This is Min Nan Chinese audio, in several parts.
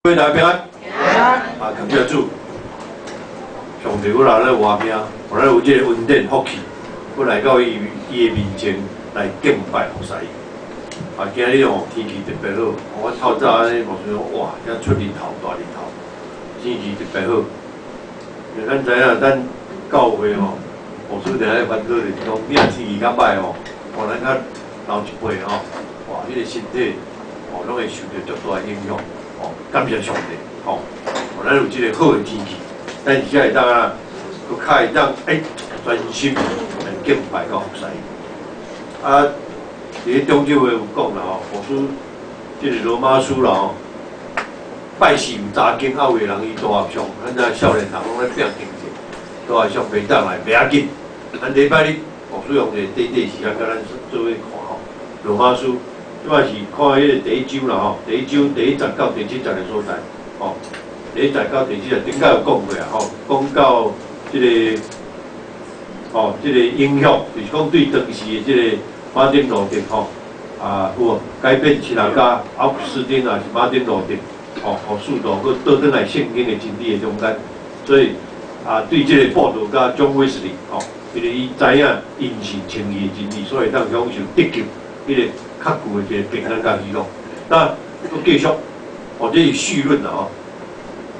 各位大家平安。啊，感謝主，上帝閣來咧活命，予咱有這个恩典福氣，閣來到伊伊的面前來敬拜服侍伊。啊，今日哦天氣特別好，我透早按呢牧師講，哇，遮出日頭大日頭，天氣特別好。因為咱知影，咱教會吼，牧師定咧煩惱就是講，你若天氣較歹吼，哦，咱較老一輩吼，哇，彼个身體哦，攏會受著足大的影響。哦，感謝上帝，吼，哦，咱有這个好的天氣，咱才會當啊，閣較會當欸專心來敬拜佮服侍。啊，佇咧中晝會有講啦吼，牧師這个羅馬書啦吼，拜四有查經啊，有的人伊大學上，咱遮少年人攏咧拼經濟，大學上袂當來，袂要緊。咱禮拜日牧師用一個短短時間佮咱做伙看吼，羅馬書。這擺是看彼个第一章啦吼，第一章第一節到第七節的所在，吼，第一節到第七節，頂擺有講過啊，吼，講到這个，吼，這个影響，就是講對當時的這个馬丁路德吼，啊，有無改變神學家奧古斯丁啊，是馬丁路德，吼，予使徒閣倒轉來聖經的真理的中間，所以啊，對這个布道家 John Wesley 吼，因為伊知影因信稱義的真理，所以當享受得救彼个較久的一个平安佮喜樂。那閣繼續，哦，這是序論啦吼。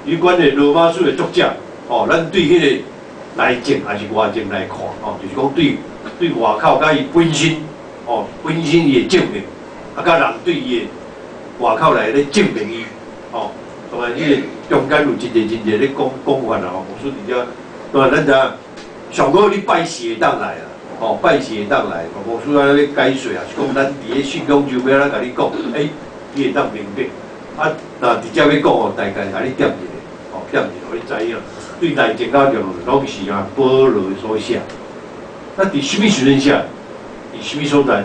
有關的羅馬書的作者，哦，咱對彼个內證抑是外證來看，哦，就是講對對外口佮伊本身，哦，本身伊的證明，啊，佮人對伊的外口來咧證明伊，哦，當然，彼個中間有真濟真濟咧講講法啦吼。牧師佇遮，當然咱知影，上好你拜四會當來啊。哦，拜四會當來，牧師按呢咧解說啊，是講咱佇咧信仰周欲按怎共你講，欸，你會當明白。啊，若直接欲講哦，大概共你點一下，哦，點一下，予你知影。對內證甲結論攏是啊，保羅所寫。那佇啥物時陣寫？佇啥物所在？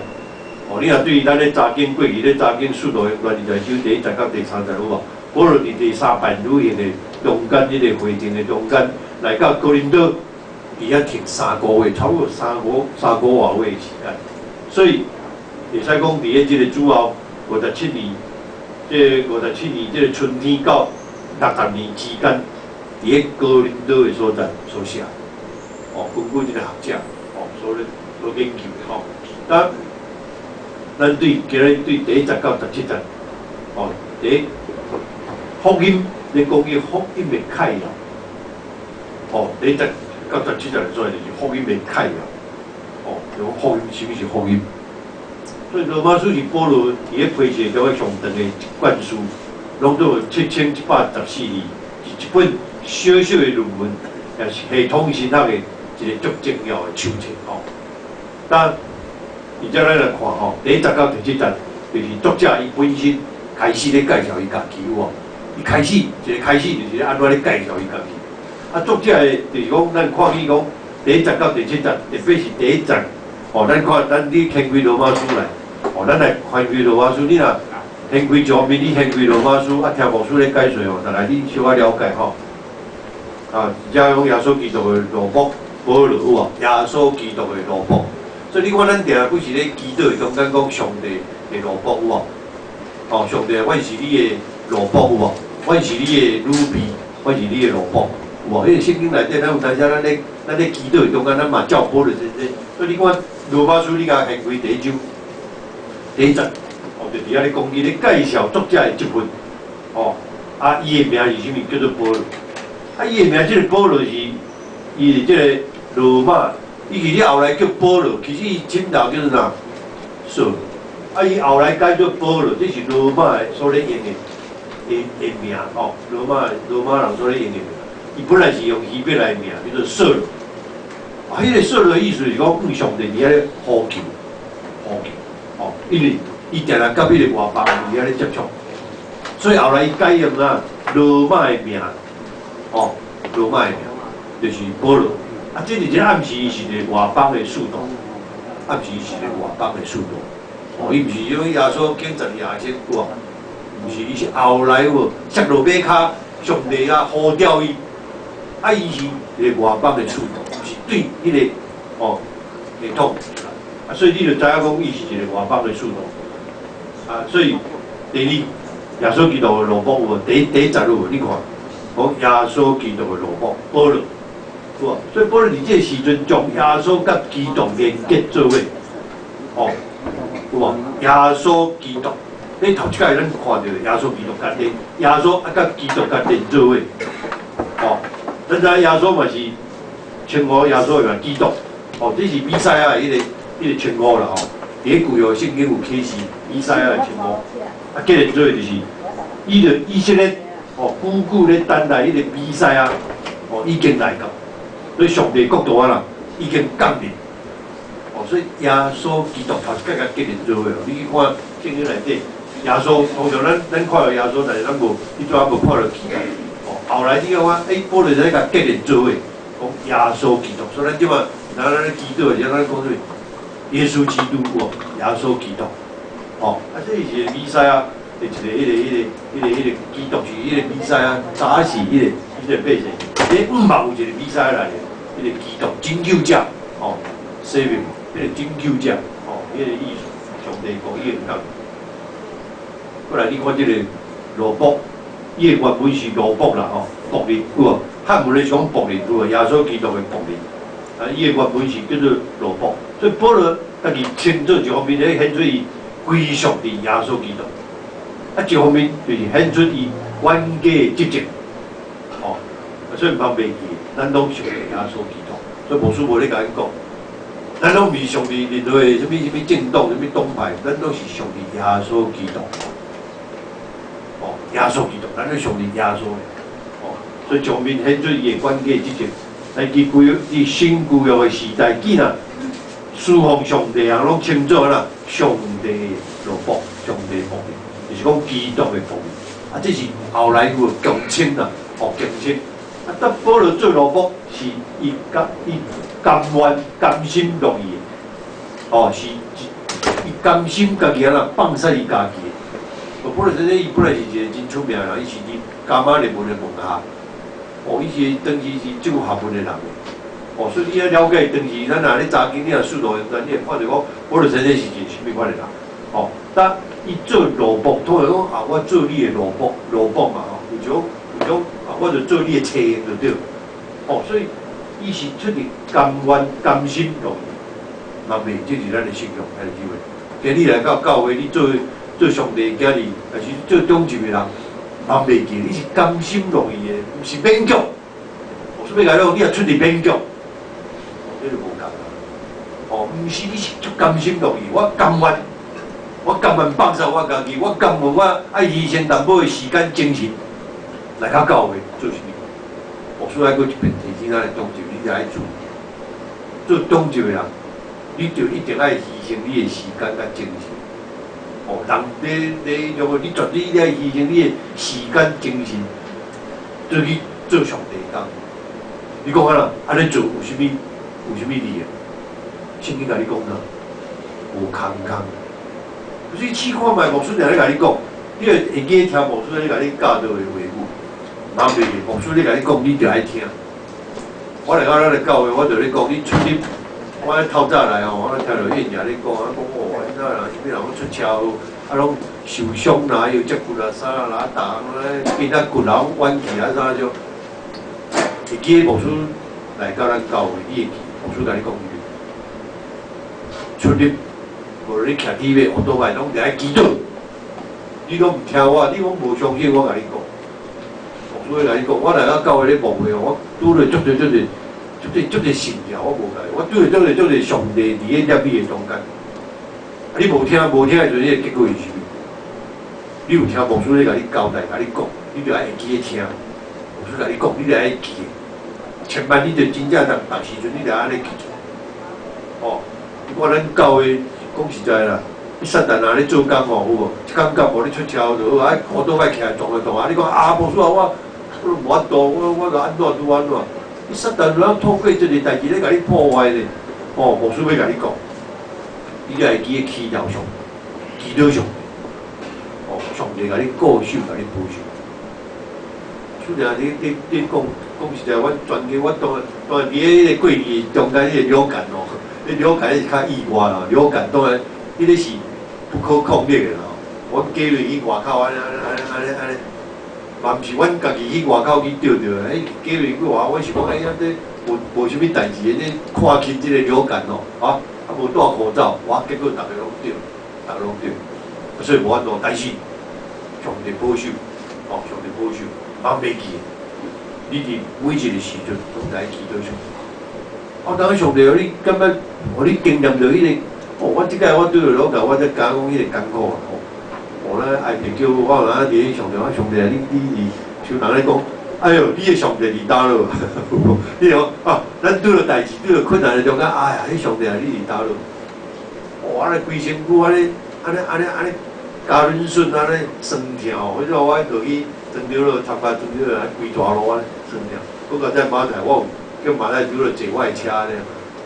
哦，你若對咱咧查經過去咧查經使徒行傳二十章第一節到第三節有無？保羅佇第三擺旅行的中間，彼个會程的中間，來到哥林多。佇遐停三個月，差不多三個外月的時間，所以會使講佇咧這個主後五十七年，這五十七年這個春天到六十年之間，佇咧哥林多的所在所寫，哦，根據這個學者哦所咧所研究的吼，咱咱對今日對第一節到十七節，哦，第一福音咧講伊福音的概要，哦，第一節到十七節的所在就是福音的概要，哦，就講福音，啥物是福音？所以羅馬書是保羅佇咧批示中上長的一卷書，攏總有7114字，是一本小小的論文，也是系統神學的一个足重要的手冊吼。那而且咱來看吼，第一節到第七節，就是作者伊本身開始咧介紹伊家己有無？伊開始一个開始就是按怎咧介紹伊家己。啊，作者的就是講，咱看見講第一節到第七節，特別是第一節，哦，咱看咱你掀開羅馬書來，哦，咱來翻開羅馬書，你若掀開前面，你掀開羅馬書，啊，聽牧師咧解說哦，大概你小可了解吼。啊，遮講耶穌基督的奴僕保羅有無？耶穌基督的奴僕，所以你看咱定定不是咧祈禱的中間講上帝的奴僕有無？哦，上帝，阮是你的奴僕有無？阮是你的奴婢，阮是你的奴僕。有無？彼个聖經內底，咱有當時咱咧咱咧祈禱的中間，咱嘛照保羅先生。所以你看羅馬書，你共掀開第一章第一節，哦，就佇遐咧講伊咧介紹作者的職分，哦，啊，伊的名是啥物？叫做保羅。啊，伊的名這个保羅是，伊是這个羅馬，伊其實後來叫保羅，其實伊前頭叫做啥？掃羅。啊，伊後來改做保羅，這是羅馬的所咧用的的的名，哦，羅馬羅馬人所咧用的名。伊本來是用希伯來名，叫做掃羅。啊，彼个掃羅的意思是講，向上帝佇遐咧呼求，呼求，哦，因為伊定定佮彼个外邦人佇遐咧接觸，所以後來伊改用啊羅馬的名，哦，羅馬的名就是保羅。啊，這是一個暗示，伊是一个外邦的使徒，暗示伊是一个外邦的使徒。哦，伊毋是講耶穌揀十二個使徒，毋是，伊是後來有無？設路馬跤，上帝啊呼召伊。啊！伊是一个外邦的使徒，毋是對彼个哦系統。啊，所以你就知影講，伊是一个外邦的使徒。啊，所以第二，耶穌基督的奴僕有無？第一節有無？你看，講耶穌基督的奴僕保羅，有無？所以保羅佇這個時陣將耶穌佮基督連結做伙，哦，有無？耶穌基督，你頭一擺咱看著耶穌基督佮連耶穌啊，佮基督佮連做伙，哦，咱知影耶穌嘛是稱呼耶穌為基督，哦，這是彌賽亞的彼個稱呼啦吼。佇咧舊約聖經有啟示彌賽亞的稱呼，啊，結連做伙就是，伊就以色列哦，久久咧等待彼個彌賽亞哦，已經來到，所以上帝國度啊啦，已經降臨，哦，所以耶穌基督頭一擺共結連做伙哦，你去看聖經內底，耶穌通常咱看著耶穌，但是咱無，彼陣猶無看著基督，哦，後來你感覺，欸，保羅咧共結連做伙，講耶穌基督，所以咱這馬，咱咧祈禱時，咱講啥物？耶穌基督哦，耶穌基督，哦，啊，這是一個彌賽亞的一個、彼個、彼個、彼個、彼個基督是彼個彌賽亞，早是彼個百姓，咧毋嘛有一個彌賽亞來的，彼個基督拯救者，哦，Savior，彼個拯救者，哦，彼個意思，上帝國已經降。過來你看這個奴僕，伊的原文是奴僕啦，吼，僕人有無？漢文咧是講僕人有無？耶穌基督的僕人，啊，伊的原文是叫做奴僕。所以保羅家己稱做一方面咧顯出伊歸屬佇耶穌基督，啊，一方面就是顯出伊管家的職責，哦，所以毋通袂記，咱攏屬於耶穌基督，所以牧師無咧共咱講，咱攏毋是屬於任何的啥物啥物政黨、啥物黨派，咱攏是屬於耶穌基督，哦，耶穌基督，咱攏屬於耶穌的，哦，所以一方面顯出伊的管家職責，但佇舊約、佇新舊約的時代，既然侍奉上帝人攏稱做啦，上帝的奴僕，上帝僕人，就是講基督的僕人。啊，這是後來有共稱啦，哦，共稱。啊，當保羅做奴僕，是伊甘伊甘願甘心樂意的，哦，是伊甘心家己啊放捨伊家己的。保羅先生伊本來是一個真出名的人，伊是佇迦瑪列門的門下，哦，伊是當時是足有學問的人。哦，所以你愛了解當時咱若咧查經，你若使徒行傳，你會看著講，保羅先生是一個啥物款的人？哦，但伊做奴僕，通常講啊，我做你的奴僕，奴僕嘛吼，有種啊，我就做你的差役就對。哦，所以伊是出佇甘願甘心樂意，嘛袂，這是咱的信仰，兄弟姊妹。今日來到教會，你做做上帝的囝兒，還是做長執的人，嘛袂記，你是甘心樂意的，毋是勉強。我說欲共你講，你若出佇勉強，這就無仝啦。哦，毋是你是足甘心樂意，我甘願，我甘願放捨我家己，我甘願我愛犧牲淡薄的時間精神來到教會做啥物？牧師愛閣一遍提醒咱的長執，你著愛注意，做長執的人，你就一定愛犧牲你的時間佮精神。哦，人咧咧種，你絕對你愛犧牲你的時間精神，做去做上帝的工。你講啊啦，按呢做有啥物？有啥物利益？聖經共你講啥？無空空。所以試看覓，牧師定咧共你講，你會會記聽牧師咧共你教導的話語，嘛袂記牧師咧共你講，你就愛聽。我來到咱的教會，我就咧講，你出入，我咧透早來吼，我咧聽著燕姐咧講，啊講哦，你知影人啥物人攏出車禍，啊攏受傷啦，又脊骨啊啥啦，逐項咧變啊骨頭彎去啊啥種。會記牧師來到咱教會，你會記牧師共你講啥物？出入，無論你騎鐵馬、歐多拜，攏著愛祈禱。你攏毋聽我，你攏無相信我共你講。牧師咧共你講，我來到教會咧牧會哦，我拄著足濟足濟足濟足濟神條，我無共我拄著足濟足濟上帝佇咧掠你的中間。啊，你無聽無聽的時陣，你的結果是啥物？你有聽牧師咧共你交代、共你講，你著愛會記咧聽。牧師共你講，你著愛記。千萬你著真正逐逐時陣，你著按呢去做。哦，你看咱教會講實在啦，你撒旦若咧做工吼，有無？一工到無你出車禍就好，啊，烏倒擺起來撞來撞啊！你講啊，牧師啊，我無法度，我就按怎拄按怎。你撒旦有通透過這个代誌咧，共你破壞咧。哦，牧師欲共你講，你著會記咧祈禱上，祈禱上帝，哦，上帝共你顧守，共你保守。雖然你講講實在，阮全家我當然當然佇咧彼個過年中間，彼個流感哦，彼流感是較意外啦，流感當然彼個是不可抗力的啦。阮嫁入去外口按呢按呢按呢按呢按呢，嘛毋是阮家己去外口去著著，哎，嫁入去外口，阮想講哎呀，這無無啥物代誌的，這看輕這個流感哦，啊，啊無戴口罩，哇，結果逐个攏著，逐个攏著，所以無法度，但是上帝保守，哦，上帝保守，茫袂記，你佇每一個時陣攏來祈禱上帝。啊，當上帝予你感覺，予你經驗著彼個，哦，我這擺我拄著老共，我才感覺講彼個艱苦啊，吼，哦，咱愛會叫我有當佇咧上帝，我上帝啊，你你是像人咧講，哎喲，你的上帝佇佗落？你講啊，咱拄著代誌，拄著困難的中間，哎呀，彼上帝啊，你佇佗落？哦，按呢規身軀按呢，按呢按呢按呢，加忍順按呢酸痛哦，彼陣我落去長長落參加長長落，規大路按呢酸痛。閣較在馬太，我有叫馬太拄著坐我的車呢，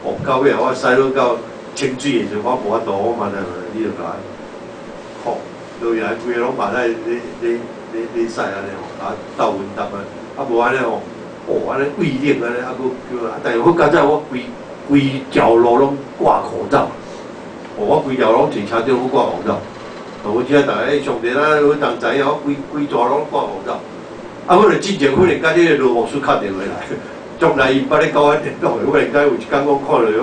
哦，到尾啊，我駛落到清水的時陣，我無法度，我馬太你就共我，吼，落來規个攏馬太咧咧咧咧駛按呢吼，啊鬥分擔啊，啊無按呢吼，哦按呢畏冷按呢，啊閣叫啊，但是好佳哉我規規條路攏掛口罩，哦，我規條攏坐車頂攏掛口罩，哦，我這逐个上帝咱有當知影，我規規大路攏掛口罩，啊，我就進前忽然間這個羅牧師敲電話來，從來伊毋捌咧佮我聯絡的，忽然間有一工我看著講，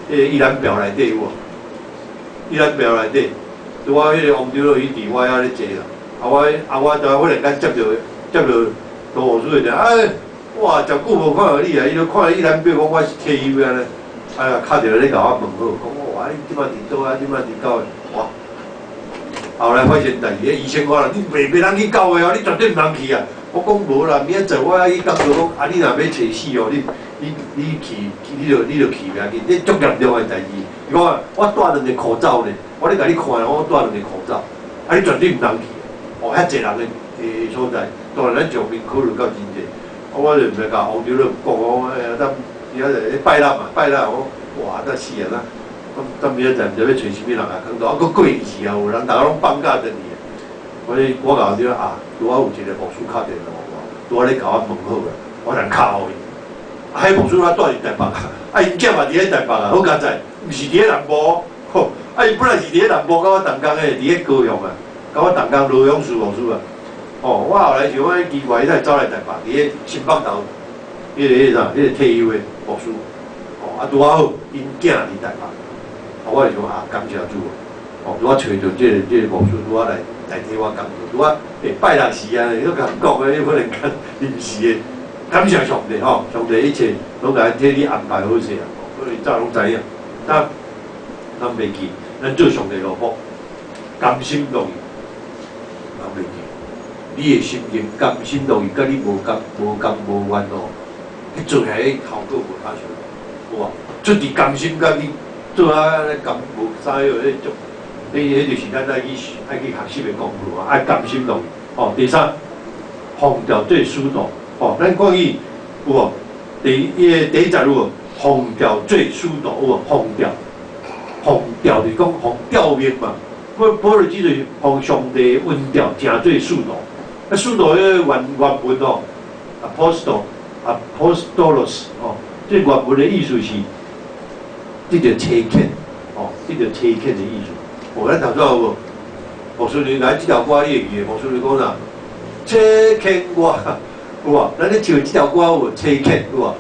彼個一覽表內底有無？一覽表內底，拄仔彼個王長老伊佇我遐咧坐啦，啊我啊我就忽然間接著接著羅牧師的電話，哎，哇，誠久無看著你啊！伊就看一覽表講我是退休按呢，哎呀，敲電話咧共我問好，講哇，你這擺佇佗啊？這擺佇佗位？哇！後來發現代誌，醫生講啦，你袂袂通去教會哦，你絕對毋通去啊！我講無啦，明仔載我愛去講道講，啊，你若欲揣死哦，你你你去，你就你就去袂要緊，這足嚴重的代誌。伊講我戴兩個口罩呢，我咧共你看，我戴兩個口罩，啊，你絕對毋通去。哦，遐濟人的的所在，當然咱上面考慮到真濟。啊，我就毋知共王長老講講，哎呀，咱伊遐咧拜六嘛，拜六我哇，那死啊！咱咱明仔載毋知欲揣啥物人來講道，啊，閣過時啊，有人逐家攏放假轉去。我我共王長老啊，拄仔有一個牧師敲電話予我，拄仔咧共我問好啊，我就敲予伊。啊，彼牧師我住佇台北啊，啊，𪜶囝嘛佇咧台北啊，好佳哉，毋是佇咧南部，吼，啊，𪜶本來是佇咧南部，佮我同工的，佇咧高雄啊，佮我同工羅勇士牧師啊。哦，我後來想講奇怪，伊哪會走來台北？佇咧新北投，彼個彼個啥，彼個退休的牧師。哦，啊，拄仔好，𪜶囝佇台北。啊，我就想啊，感謝主哦，拄仔揣著這個這個牧師，拄仔來代替我講道，拄仔欸拜六時啊，你閣共講的，你可能較臨時的。感謝上帝吼，上帝一切攏共替你安排好勢啊，所以早攏知影。咱咱袂記，咱做上帝奴僕，甘心樂意，咱袂記。你的心情甘心樂意，佮你無甘無甘無願哦，彼做起來效果無較相同，有無？出佇甘心佮你做啊甘無啥個，彼種，彼彼就是咱愛去愛去學習的功課啊，愛甘心樂意。吼，第三，奉召做使徒。吼，咱看伊有無？第伊个第一節有無？奉召做使徒有無？奉召，奉召就是講奉召命嘛。保保羅這就是奉上帝恩召，成做使徒。啊，使徒彼個原原文哦，apostle，apostolos 吼，這原文的意思是得著差遣，吼，得著差遣的意思。哦，咱頭拄仔有無？牧師你來這條歌你會記得？牧師你講啥？差遣我，有無？咱咧唱這條歌有無？差遣有無？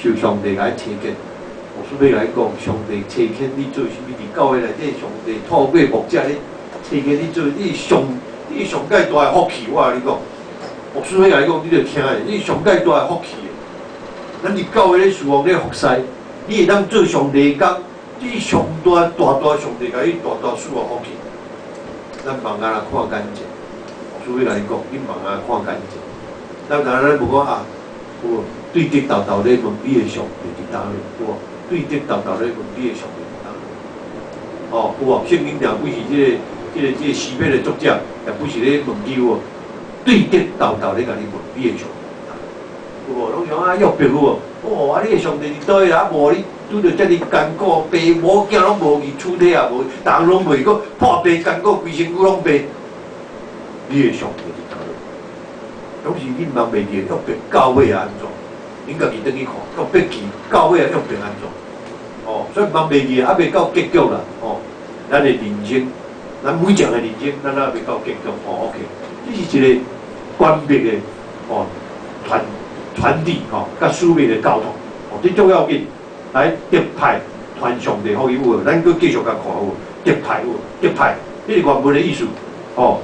受上帝共差遣。牧師欲共你講，上帝差遣你做啥物？佇教會內底，上帝透過牧者咧差遣你做，你上你上蓋大的福氣，我共你講。牧師欲共你講，你著聽的，你上蓋大的福氣。咱佇教會咧侍奉咧服侍，你會當做上帝的工，你上大大大上帝共你大大賜予福氣。咱茫眼來看眼見，牧師欲共你講，你茫眼看眼見。咱咱無講啊，有無？對直沓沓咧問你的上帝佇佗落，有無？對直沓沓咧問你的上帝佇佗落。哦，有無？聖經定不是這個、這個、這個詩篇的作者，也不是咧問伊有無？對直沓沓咧共你問你的上帝佇佗落，有無？攏想啊約伯有無？哦，啊你的上帝佇佗位啊？無你拄著遮爾艱苦，爸母囝攏無去，厝體也無，逐項攏袂，閣破病艱苦，規身軀攏病。你的上帝佇佗落？總是你毋通袂記約伯到尾安怎？恁家己轉去看，約伯記到尾啊約伯安怎？哦，所以毋通袂記，猶未到結局啦。哦，咱的人生咱每一个人生，咱也袂到结局吼。OK，這是一個權柄的吼傳傳遞吼，佮使命的交託，哦，這足要緊。來特派傳上帝福音有，咱閣繼續共看有，特派有，特派，這是原文的意思，吼。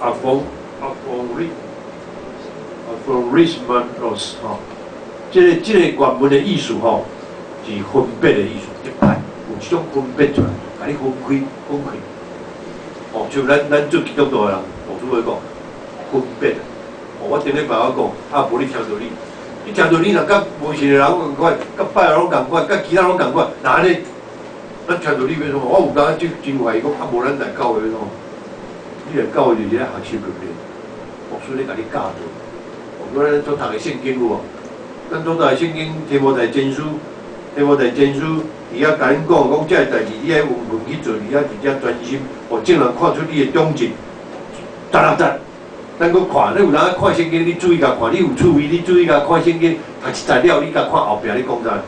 阿馮阿馮瑞阿馮瑞斯曼老師吼，這個原文的意思吼，是分別的意思，特派有這種分別出來，共你分開分開。哦，像咱做基督徒的人，牧師會講分別。哦，我頂禮拜我講，啊，無你聽著你，你聽著你若佮無信的人仝款，佮拜的攏仝款，佮其他攏仝款，若按呢，咱聽著你欲創？我有當真真懷疑講，啊，無咱來教會欲創？你來教會就是咧學習對不對？牧師咧共你教導。哦，咱所讀的聖經有無？咱所讀的聖經提摩太前書，提摩太前書，伊遐共恁講，講這个代誌你愛溫文去做，你愛直接專心，予眾人看出你的長進。十六節，咱閣看，你有當看聖經，你注意共看，你有趣味，你注意共看聖經，讀一節了，你共看後壁，你講啥？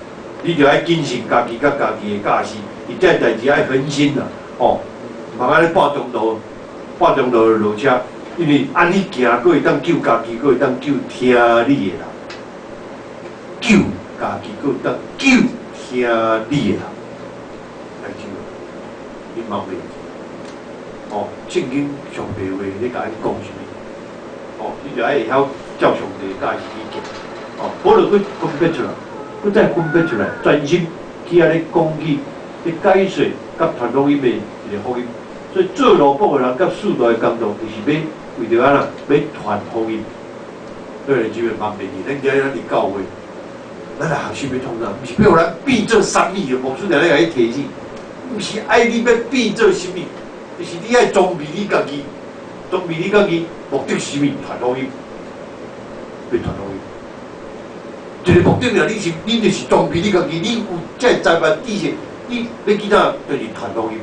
你著愛謹慎家己佮家己的教示，伊這个代誌愛恆心啦，吼，毋通按呢半中途，半中途就落車，因為按呢行，閣會當救家己，閣會當救聽你的人，救家己，閣會當救聽你的人，來救，你茫袂記，哦，聖經上帝話咧共咱講啥物？哦，你著愛會曉照上帝教示去行，哦，保羅閣分別出來，閣再分別出來，專心去遐咧講起，咧解說佮傳福音的一個福音。所以做奴僕的人佮使徒的工作，就是欲為著按怎，欲傳福音。對，這個茫袂記，咱今日咱佇教會，咱來學習欲創啥？毋是欲予咱變做啥物的，牧師定咧共你提醒，毋是愛你欲變做啥物，就是你愛裝備你家己，裝備你家己，目的是啥物？傳福音，欲傳福音。一個目的爾，你是你就是裝備你家己，你有這個才幹知識，你欲其他就是傳福音。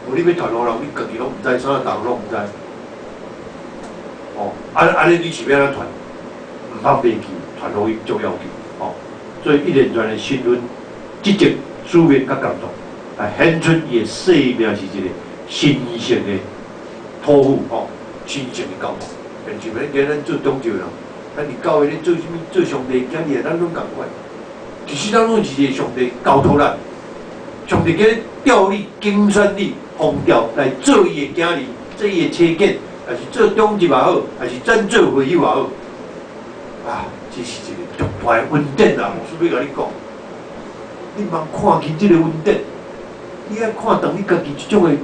無你欲傳予人，你家己攏毋知，啥人攏毋知。哦，按呢你是欲按怎傳？毋通袂記，傳福音足要緊。哦，所以一連串的身份、職責、使命佮工作，來顯出伊的生命是一個神聖的託付，吼，神聖的交託。親像咱今咱做長照人，咱佇教會咧做啥物？做上帝囝兒，咱攏仝款。其實咱攏是一個上帝交託咱，上帝今日調你、揀選你、呼召來做伊的囝兒，做伊的車囝，還是做長執也好，還是咱做會友也好，啊，這是一個足大的恩典啊！牧師欲共你講，你毋通看輕這個恩典，你愛看重你家己這種的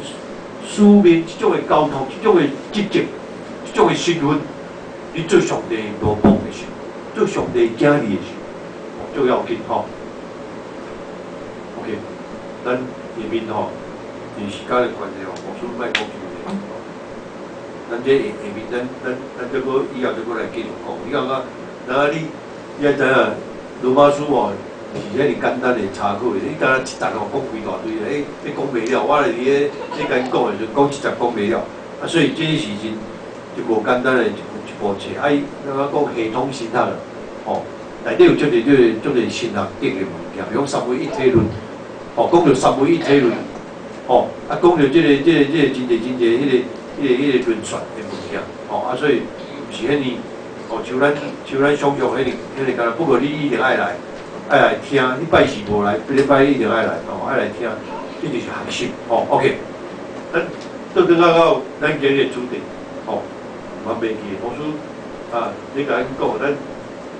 使命、這種的交託、這種的職責、這種的身份，你做上帝奴僕的時，做上帝囝兒的時，足要緊吼。OK，咱下面吼，因時間的關係吼，牧師莫講傷濟。咱這下下面，咱這閣以後這閣來繼續講。你感覺，那你你愛知影羅馬書吼，毋是遐爾簡單的查考的。你敢若一節吼講規大堆，彼講袂了。我咧佇咧咧共𪜶講的時陣，講一節講袂了。啊，所以這是真就無簡單的一部冊。啊，伊咱講系統神學啦，吼，內底有足濟足濟足濟神學頂的物件，比如講三位一體論，吼，講著三位一體論，吼，啊，講著這個真濟真濟彼個論述的物件，吼，啊，所以毋是遐爾，哦，像咱想像彼個彼個簡單。不過你一定愛來，愛來聽。你拜四無來，別禮拜一定愛來，吼，愛來聽，這就是學習，吼，OK。咱倒轉來到咱今日的主題，吼，毋通袂記，牧師啊，咧共咱講，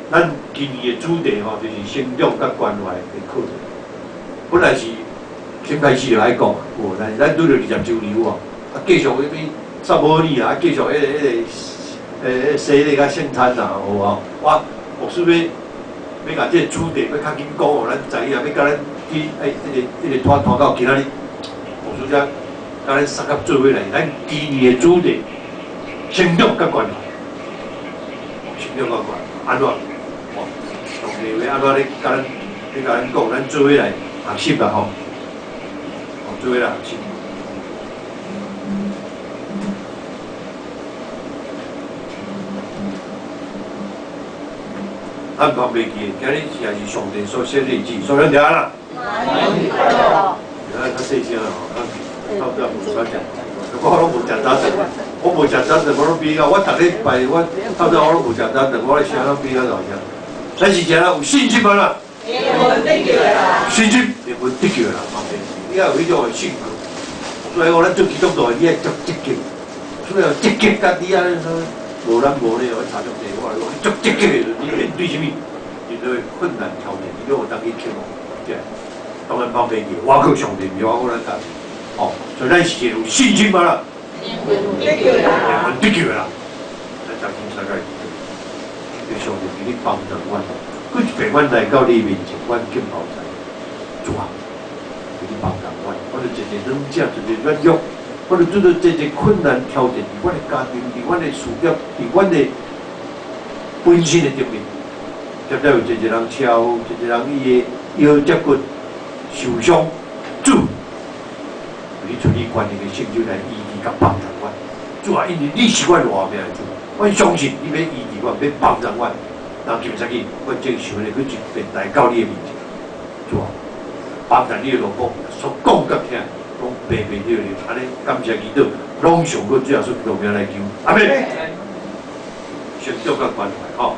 咱今年的主題吼，就是成長佮關懷的課程。本來是先開始就愛講，有，但是咱拄著20週年有無？啊，繼續彼個撒母耳啊，繼續彼個洗禮佮聖餐啊，有無？我牧師欲共這個主題欲較緊講，予咱知影，欲共咱去愛一直一直拖拖到今仔日，牧師才共咱三甲做伙來。咱今年的主題，成長佮關懷，成長佮關懷，按怎？哦，上帝話按怎咧共咱咧共咱講，咱做伙來學習啦吼，哦，做伙來學習。咱毋通袂記，今日也是上帝所設立日子，所以咱就按怎？細聲啦吼，透早無啥食，我攏無食早頓，我無食早頓，我攏比較，我逐禮拜我透早我攏無食早頓，我的聲攏比較大聲。咱是啥有信心無啦？信心靈魂得救的人，你愛有彼種的性格。所以講，咱做基督徒的，你愛足積極，所以積極甲你按呢說，無咱無咧，我查足濟，我來講，你足積極的時陣，你面對啥物，面對困難挑戰，你攏有當去克服。對，當然放袂記，倚靠上帝，毋是倚靠咱家己。哦，所以咱是一個有信心嘛啦，靈魂得救的人，咱誠心相愛，求上帝給你幫助阮，閣一遍阮來到你面前，阮敬拜主啊，求你幫助阮，我著一個軟弱，一個軟弱，我著拄著這個困難挑戰，佇阮的家庭，佇阮的事業，佇阮的本身的頂面，常常有一個人車禍，一個人伊的腰脊骨受傷，主，你出你權能的聖手來醫治佮幫助阮。主啊，因為你是阮活命的主，阮相信你欲醫治阮，欲幫助阮。那今日起，阮正想咧，閣一遍來到你的面前，主啊，幫助你的奴僕所講佮聽，攏白白對對，按呢感謝祈禱，攏上過主耶穌基督名來求，阿們。成長佮關懷吼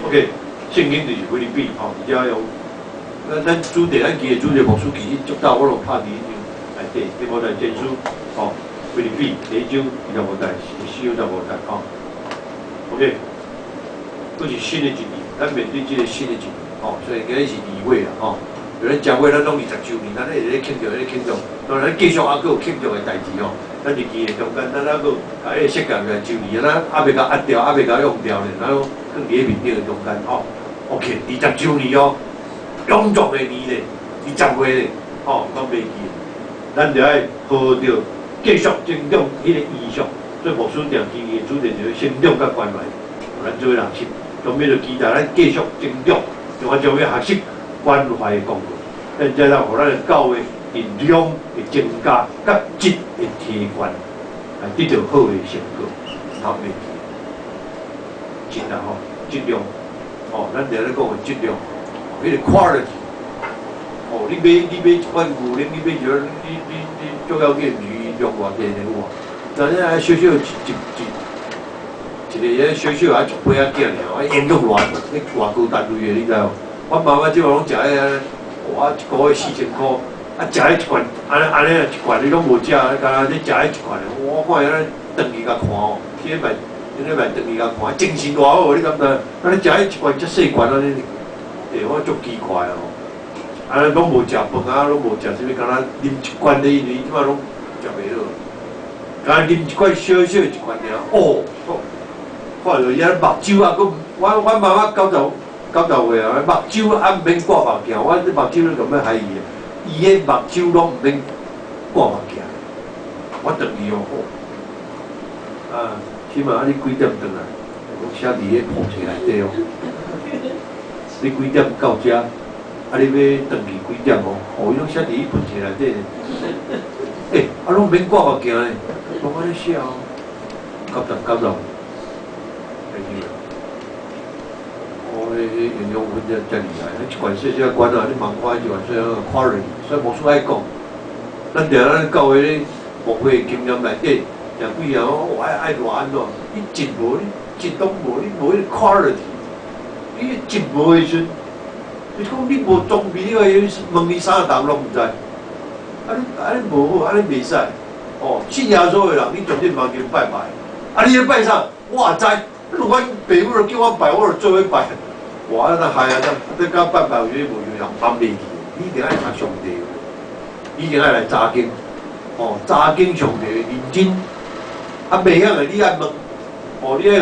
，OK，聖經就是腓立比吼，而且用咱主題，咱今日主題牧師其實足早我攏拍佇彼張內底，提摩太前書吼，腓立比第一章25節，4章15節吼，OK，閣是新的一年，咱面對這個新的一年吼，所以今日是2月啦吼，有咱正月咱攏20周年，咱一直咧慶祝，咧慶祝，當然咱繼續猶閣有慶祝的代誌吼。咱日期的中間，咱猶閣共彼個設計來周年，咱猶未共壓掉，猶未共用掉咧，咱攏囥佇咧面頂的中間吼。OK，20周年哦，勇壯的年咧，20歲咧，吼，講袂記。咱就愛抱著繼續成長彼個意向，所以牧師定期的主題就是成長佮關懷，咱做伙學習，當面就期待咱繼續成長，像我將要學習關懷的功課，咱才通予咱的教會的量會增加，佮質會提懸，來得到好的成果，通袂記。質啊吼，質量，哦，咱定咧講的質量，彼個 quality。哦，你買一罐牛奶，你買一個，你足要緊，毋是量偌濟呢有無？但是啊，小小一一一一個小小啊一杯仔囝爾，啊營養偌咧偌高單位的，你知無？阮媽媽這擺攏食彼個，哇，一個月4000箍，啊，食彼一罐，按呢按呢一罐你攏無食，敢若咧食彼一罐，我看伊按呢轉去共看哦，頂禮拜頂禮拜轉去共看，精神偌好，你敢知？按呢食彼一罐遮細罐按呢，欸，我足奇怪哦。按呢攏無食飯啊，攏無食啥物，敢若啉一罐咧，因為這擺攏食袂落，敢若啉一罐小小一罐爾，哦，看著伊按呢目睭啊，閣阮媽媽90歲啊，目睭啊毋免掛目鏡，我這目睭咧咁欲害伊啊，伊的目睭攏毋免掛目鏡，我轉去哦，啊，起碼你幾點轉來？攏寫佇彼簿冊內底哦。你幾點到遮？啊，你欲轉去幾點哦？哦，伊攏寫佇彼簿冊內底。欸，啊，攏免掛目鏡咧，攏按呢寫哦。90、90，會記無？哦，彼營養分遮遮厲害，一罐細細罐啊，你茫看一罐細細 quality，所以牧師愛講，咱定咱教會咧牧會經驗內底，定幾樣我愛愛偌按怎，你質無，你質攏無，你無彼個 quality，你質無的時陣，你講你無裝備，你話問伊啥答攏毋知，啊你無好，按呢袂使，哦，信耶穌的人，你絕對毋通去拜拜，啊你咧拜啥？我也知，如果阮爸母就叫我拜，我就做伙拜。哇！那害啊！那這佮拜拜有啥無用？人放袂記，你一定愛讀上帝，你一定愛來查經，哦，查經上帝認真。啊，袂曉的你愛問，哦，你愛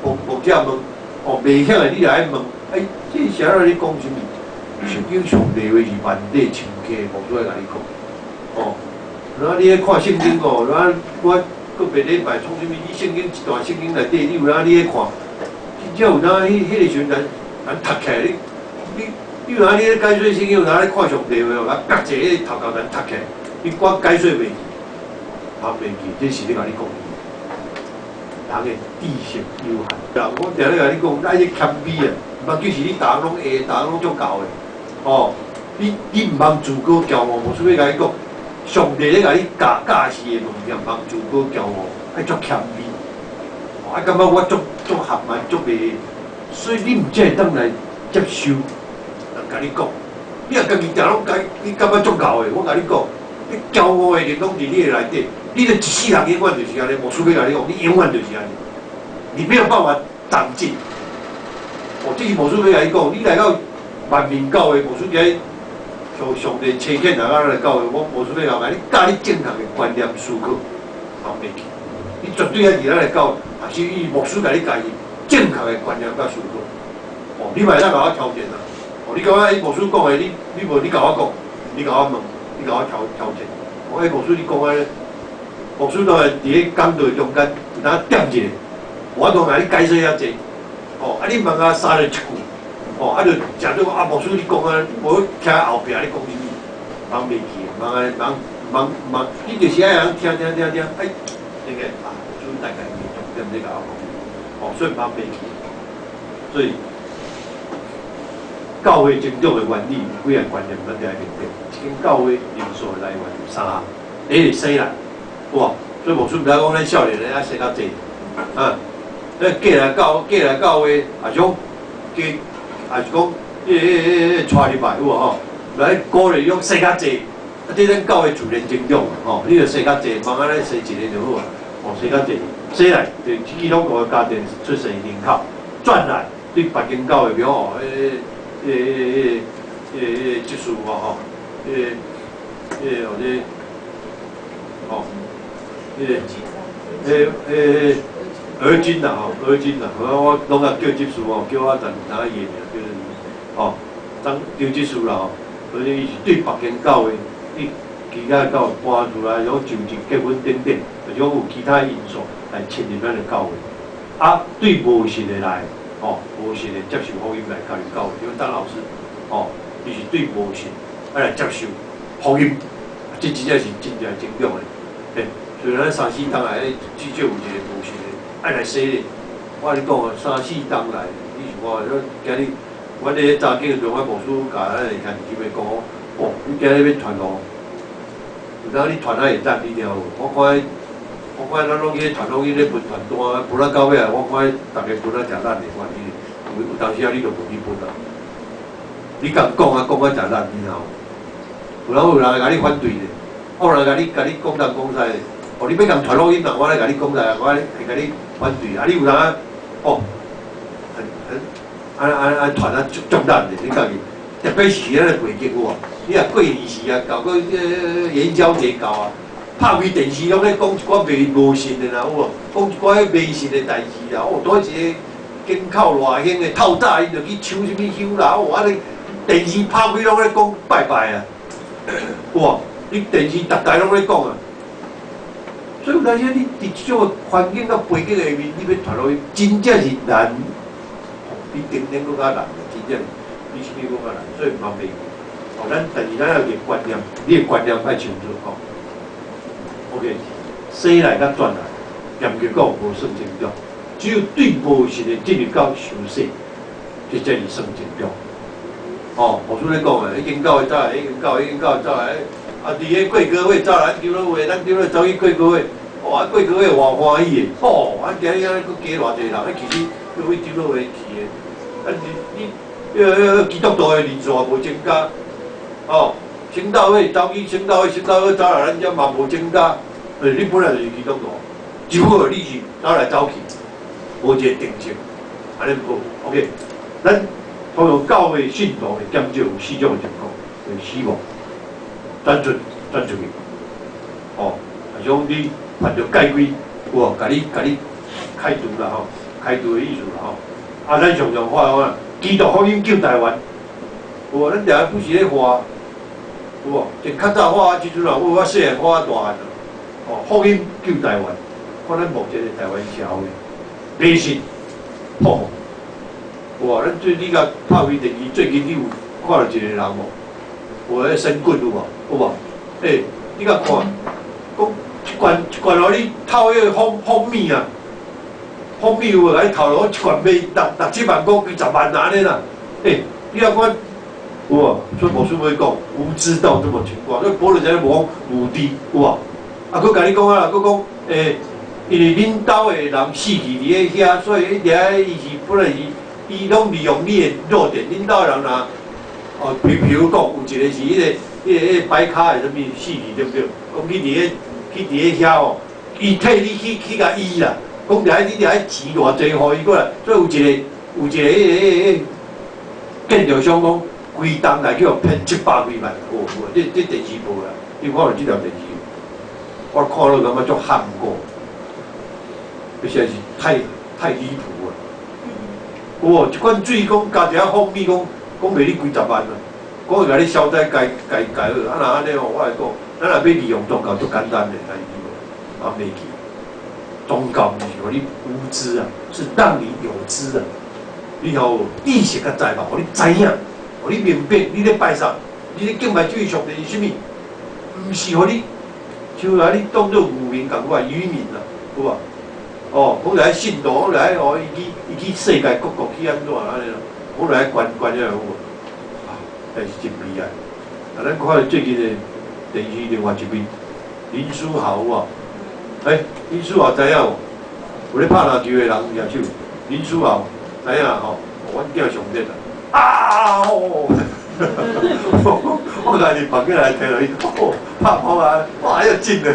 共牧者問，哦，袂曉的你也愛問。哎，這是按怎咧講啥物？聖經上帝話是萬底深刻，牧師愛共你講。哦，然後你咧看聖經哦，然後我閣別禮拜創啥物？你聖經一段聖經內底，你有影你咧看，真正有影彼彼個時陣咱讀起來，你有影你咧解說聖經，有影咧看上帝話哦，啊，夾一個頭殼咱讀起來，你管解說袂記，通袂記，這是咧共你講。人的知識有限，人我定咧共你講，愛咧謙卑啊，毋通就是你逐項攏會，逐項攏足𠢕的，哦，你毋通自高驕傲，無需欲共你講，上帝咧共你教教示的物件，幫助閣驕傲，愛足謙卑。啊，感覺我足足含慢，足袂，所以你毋才會當來接受人共你講。你若家己定攏家，你感覺足𠢕的，我共你講，你驕傲的靈攏佇你的內底，你著一世人永遠就是按呢。牧師欲共你講，你永遠就是按呢，你沒有辦法長進。哦，這是牧師欲共你講，你來到萬民教會，牧師佇遐上上帝差遣來到來教會，我牧師欲共你教你正確的觀念思考，放袂記。你絕對愛佇咱來教，也是伊牧師共你教伊正確的觀念佮思考。哦，你嘛會當共我挑戰啊！哦，你感覺牧師講的，你你無你共我講，你共我問，你共我挑挑戰。我欸，牧師你講按呢，牧師都會佇咧講道中間有當點一下，我都共你解釋遐濟。哦，啊你問啊三日一句，哦，啊就誠做啊牧師你講按呢，無聽後壁你講啥物，茫袂記，茫按呢茫茫茫，你就是愛通聽聽聽聽，哎，那個啊，牧師大概重點咧共我講，哦，所以茫袂記，所以。教會成長的原理有幾項觀念，咱著愛明白。一間教會人數的來源有三項，第一是洗禮，有無？所以牧師毋知講咱少年的愛洗較濟，啊，咱過來教過來教會，也是講加，也是講彼彼彼彼帶入來有無吼？來鼓勵講洗較濟，啊，這咱教會自然成長吼，你著洗較濟，茫按呢洗一个就好啊，哦，洗較濟，洗禮對基督徒的家庭出世人口，轉來對別間教會，比如吼，彼。彼彼彼彼執事嘛吼，彼彼或者吼，彼彼彼兒金啦吼，兒金啦，我我攏共叫執事吼，叫我但毋知影伊的名叫啥物，吼，張張執事啦吼，所以伊是對別間教會，對其他教會搬出來，種就職結婚等等，或者有其他因素來侵入咱的教會，啊，對無信的來。吼，無信的接受福音來加入教會，比如當老師，吼，伊是對無信愛來接受福音，這真正是真正成長的。嘿，雖然咱三四冬來，至少有一个無信的愛來洗禮。我共你講啊，三四冬來，你想看，今日阮咧查經的時陣，阮牧師共咱的兄弟姊妹講，哦，你今日欲傳哦，有當你傳啊會當，你聽無？我看。我看咱攏去傳，攏去咧分傳單，分啊到尾啊，我看逐家分啊誠力的，看你有有當時啊，你就無去分啊。你共講啊，講啊誠力，你知無？有人有人會共你反對咧，有人共你共你講東講西咧。哦，你欲共傳福音人，我來共你講來，我會共你反對。啊，你有人啊，哦，很很，按按按傳啊足足力的，你家己，特別是咱的背景有無？你若過年時啊，到閣元宵節到啊。拍開電視攏咧講一寡迷無信的啦，有無？講一寡彼迷信的代誌啦，哦，拄一个間口偌興的透早𪜶就去搶啥物香啦，哦，按呢電視拍開攏咧講拜拜啊，有無？你電視逐台攏咧講啊，所以有當時你佇這種環境佮背景下面，你欲傳落去，真正是難，比頂頂閣較難，真正比啥物閣較難，所以毋通袂記。哦，咱但是咱要有一个觀念，你的觀念愛清楚吼。OK，洗禮佮轉來，嚴格講無算成長，只有對無信的進入到受洗，這才是算成長。哦，牧師咧講的，已經教會走來，已經教會，已經教會走來，啊，佇咧過高會走來，咱長老會，咱長老走去過高會，哦，啊，過高會偌歡喜的，哦，啊，今日按呢閣加偌濟人，啊，其實各位長老會去的，啊，你你，彼个彼個基督徒的人數也無增加，哦。聖道會走去聖道會，聖道會走來咱遮嘛無增加。欸，你本來就是基督徒，只不過你是走來走去，無一個定性，按呢毋好。OK，咱通常教會信徒會減少有四種的情況：就是死亡、轉出、轉出去，哦，啊是講你犯著戒規，有無？共你共你開除啦吼，開除的意思啦吼。啊，咱常常話講，基督福音救台灣，有無？咱定定不時咧話。有無？從較早我彼陣啊，我細漢，我大漢啊，哦，福音救台灣，看咱目前的台灣社會，迷信，吼，有無？咱最你共拍開電視，最近你有看著一个人無？有彼神棍有無？有無？欸，你共看，講一罐一罐予你透彼个蜂蜂蜜啊，蜂蜜有無？共你透落，一罐賣六六七萬箍，幾十萬按呢啦。欸，你共看。有無？所以牧師欲講，無知到這麼情況，所以保羅才無講無知，有無？啊，閣共你講啊，閣講因為恁兜的人死去佇咧遐，所以一直愛伊是本來是，伊攏利用你的弱點。恁兜的人若，哦，比如講，有一個是彼個白跤的啥物死去，對毋對？講去佇咧遐哦，伊替你去共醫啦，講著愛你著愛錢偌濟予伊過來，所以有一個建築商講，規棟來去予騙700幾萬，有有，這電視報啦，你看著這條電視，我看了感覺足罕過，這實在是太離譜啊！有無？一罐水講加一仔蜂蜜，講講賣你幾十萬啊！講會共你消災解解解好，啊若按呢吼，我來講，咱若欲利用宗教足簡單的，代誌無？啊，袂記。宗教毋是予你無知啊，是讓你有知啊！你吼意識較知嘛，予你知影，予你明白，你咧拜啥？你咧敬拜這位上帝是啥物？毋是予你像啊，你當做愚民仝款愚民啊，有無？哦，講來信徒，講來哦，伊去世界各國去按怎按呢咯？講來關關遐有無？啊，但是真悲哀。啊，咱看最近的電視另外一邊林書豪有無？欸，林書豪知影無？有咧拍籃球的人舉手。林書豪知影吼？阮囝上熱啊！啊哦！我家己房間來聽落，伊哦拍波啊，哇又進了！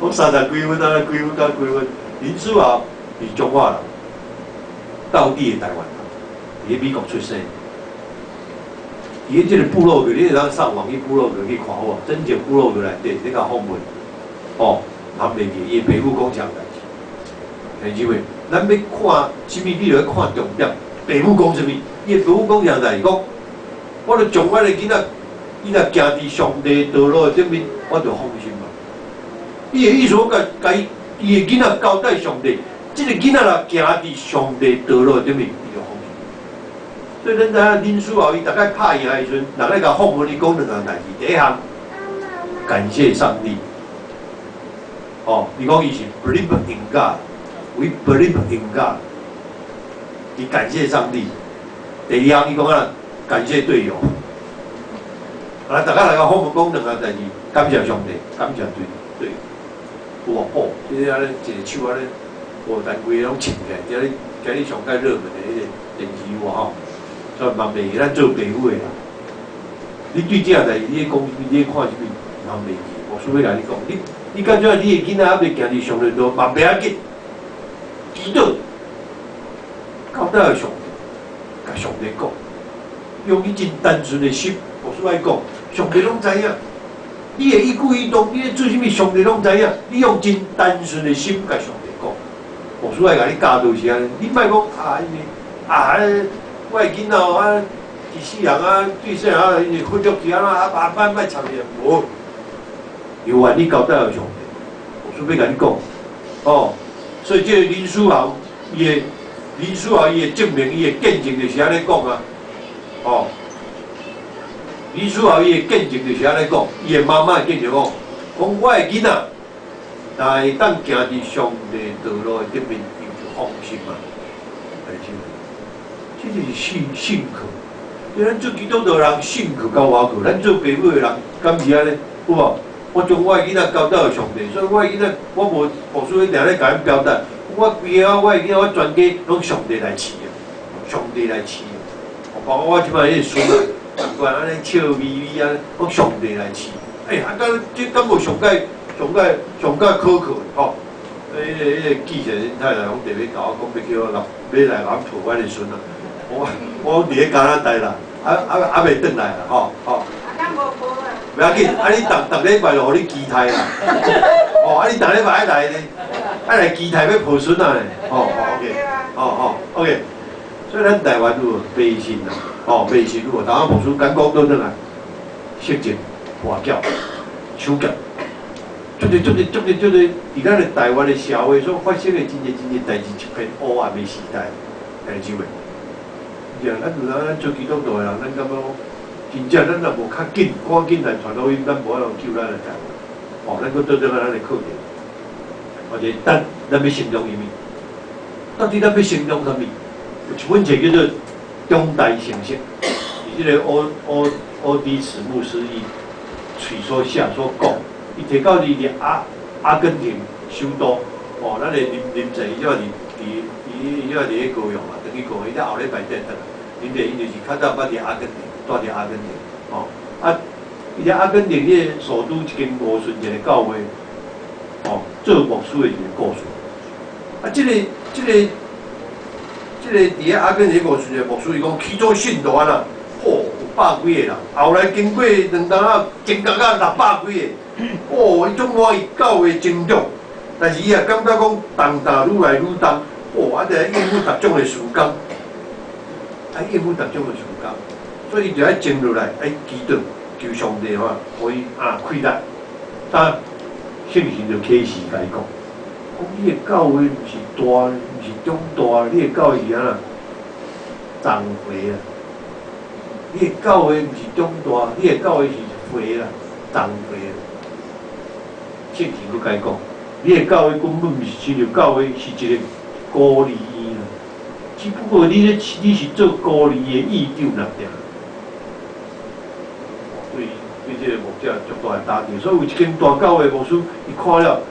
我30幾分啊，幾分到幾分？林書豪是彰化人，道地的台灣人，佇咧美國出生。佇咧這個部落格，你會當上網去部落格去看好無？真正部落格內底咧共訪問，哦，通袂記，伊的爸母講啥代誌？兄姊妹，咱欲看啥物，你著欲看重點。爸母講啥物？伊的爸母講啥代誌？講，我著將我的囡仔，伊若行佇上帝道路的頂面，我就放心嘛。伊的意思，我共共伊，伊的囡仔交代上帝，這個囡仔若行佇上帝道路的頂面，伊就放心。所以咱知影林書豪伊逐擺拍贏的時陣，人咧共訪問伊講兩項代誌。第一項，感謝上帝。哦，伊講伊是 believe in God，we believe in God。伊感謝上帝。第二項，伊講啊，感謝隊友。啊，逐家來共訪問講兩項代誌，感謝上帝，感謝隊隊。有無？哦，這個按呢一個手按呢，哦，但規个攏穿起來，今日今日上蓋熱門的彼個電視有無吼？所以嘛袂記咱做爸母的啦。你對這項代誌，你咧講啥物？你咧看啥物？嘛袂記。牧師欲共你講，你感覺你的囡仔猶未行佇上帝路，嘛袂要緊。祈禱，交代予上帝，共上帝講，用你真單純的心，牧師愛講，上帝攏知影。你的一舉一動，你咧做啥物，上帝攏知影。你用真單純的心共上帝講，牧師愛共你教導是按呢，你莫講啊，因為啊，我的囡仔哦啊，一世人啊，對細漢啊，因為忽略去啊，啊，啊，莫插伊啊，無。猶原你交代予上帝，牧師欲共你講，哦，所以這個林書豪，伊的林書豪伊的證明，伊的見證就是按呢講啊，哦，林書豪伊的見證就是按呢講，伊的媽媽的見證講，講我的囡仔，若會當行佇上帝道路的頂面，伊就放心嘛，係是？這就是信靠。對咱做基督徒的人信靠較倚靠，咱做爸母的人敢是按呢？有無？我將我的囡仔交代予上帝，所以我的囡仔我無牧師定咧共𪜶表達，我規个我的囡仔我全家攏上帝來飼啊，上帝來飼啊。包括我這擺彼個孫啊，仝款按呢笑眯眯按呢，攏上帝來飼。欸，啊，敢這敢無上蓋上蓋上蓋可靠吼？彼個記者恁太太攏特別共我講，欲叫我來欲來共阮抱阮的孫啊。我佇咧加拿大啦，啊猶未轉來啦，吼吼。袂要緊，啊你逐逐禮拜就予你期待啦，哦，啊你逐禮拜愛來呢，愛來期待欲抱孫仔呢，吼吼 OK，吼吼 OK，所以咱台灣有迷信啦，吼迷信有無？台灣牧師敢講倒轉來，色情、跋筊、手腳，足濟足濟足濟足濟，佇咱的台灣的社會所發生的真濟真濟代誌，一片烏暗的時代，兄姊妹。是啊，咱有當咱做基督徒的人，咱感覺講，真正咱若無較緊，趕緊來傳福音，咱無法度救咱的台灣。哦，咱閣倒轉來咱的課題，或者咱欲成長啥物？到底咱欲成長啥物？有一本冊叫做《中大成色》，是這个歐迪慈牧師伊喙所寫所講，伊提到伊佇阿根廷首都，哦，咱的林鄭伊這佇佇伊伊這佇咧高雄嘛，轉去高雄，伊才後禮拜才會轉來。林鄭伊就是較早捌佇阿根廷，住佇阿根廷，哦，啊，伊佇阿根廷彼个首都一間五旬節的教會，哦，做牧師的一個故事。啊，這個佇咧阿根廷五旬節牧師，伊講起初信徒按怎，吼，有百幾個人，後來經過2冬仔，增加到600幾個，哦，伊足滿意教會增長，但是伊也感覺講重擔愈來愈重，哦，啊，得應付逐種的事工，愛應付逐種的事工，所以伊就愛靜落來，愛祈禱，求上帝吼，予伊啊氣力。但聖神就啟示共伊講，講你的教會毋是大，毋是長大，你的教會是按怎長肥啊？你的教會毋是長大，你的教會是肥啦，長肥啊。聖神閣共伊講，你的教會根本毋是親像教會，是一個孤兒院啦。只不過你咧，你是做孤兒的院長爾爾。對對，這个牧者足大的打擊，所以有一間大教會牧師，伊看了，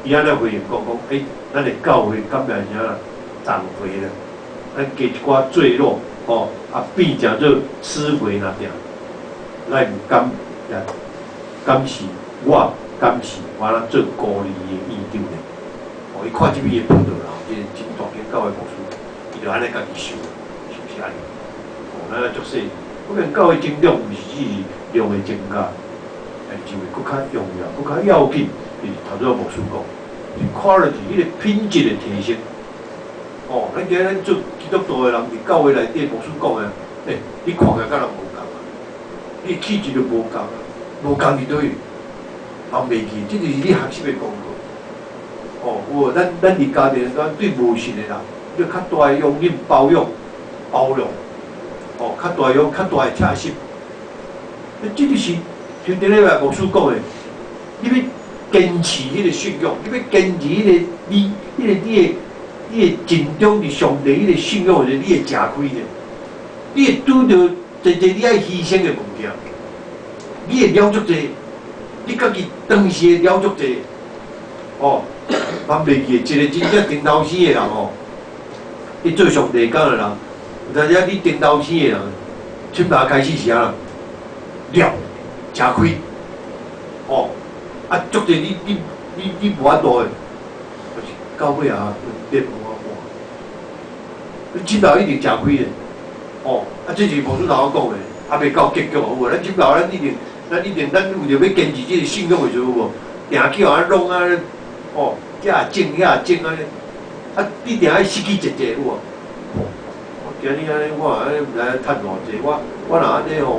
伊按呢回應講講，欸，咱的教會敢若是按怎長肥啦，咱加一寡贅肉，吼，啊變成做死肥爾爾，咱毋敢也敢是我敢是我按怎做孤兒的院長呢？哦，伊看這邊的報道啦，這个真大間教會牧師，伊就按呢家己想，是毋是按呢？哦，咱愛足細膩，我講教會增長毋是只是量的增加，但是會閣較重要、閣較要緊，就是頭拄仔牧師講，是 quality 彼个品質的提升。哦，咱今日咱做基督徒的人，佇教會內底牧師講的，欸，你看起來佮人無仝啊，你氣質就無仝啊，無仝佇佗位？人袂記，這就是你學習的功課。哦，有無？咱佇家庭咱對無信的人，你較大的容忍、包容、包容，哦，較大容、較大的拆心。這就是像頂禮拜牧師講的，你欲堅持彼个信仰，你欲堅持彼个你、彼个你的、你的盡忠佇上帝彼个信仰，你會食虧的，你會拄著濟濟你愛犧牲的物件，你會了足濟，你家己當時會了足濟，哦，咱袂記得一個真正頂頭生的人哦，你做上帝工的人，有當時你頂頭生的人，起碼開始是按怎？了，食虧，哦，啊，足濟你無法度的，就是到尾啊，變無法度。你這頭一定食虧的，哦，啊，這是牧師頭仔講的，還袂到結局有無？咱這頭咱一定，咱一定，咱有著欲堅持這个信仰的時陣有無？定去予咱弄啊，哦，這也種，遐也種按呢，啊，你定愛失去一濟有無？我今日按呢，我按呢毋知影趁偌濟，我若按呢吼，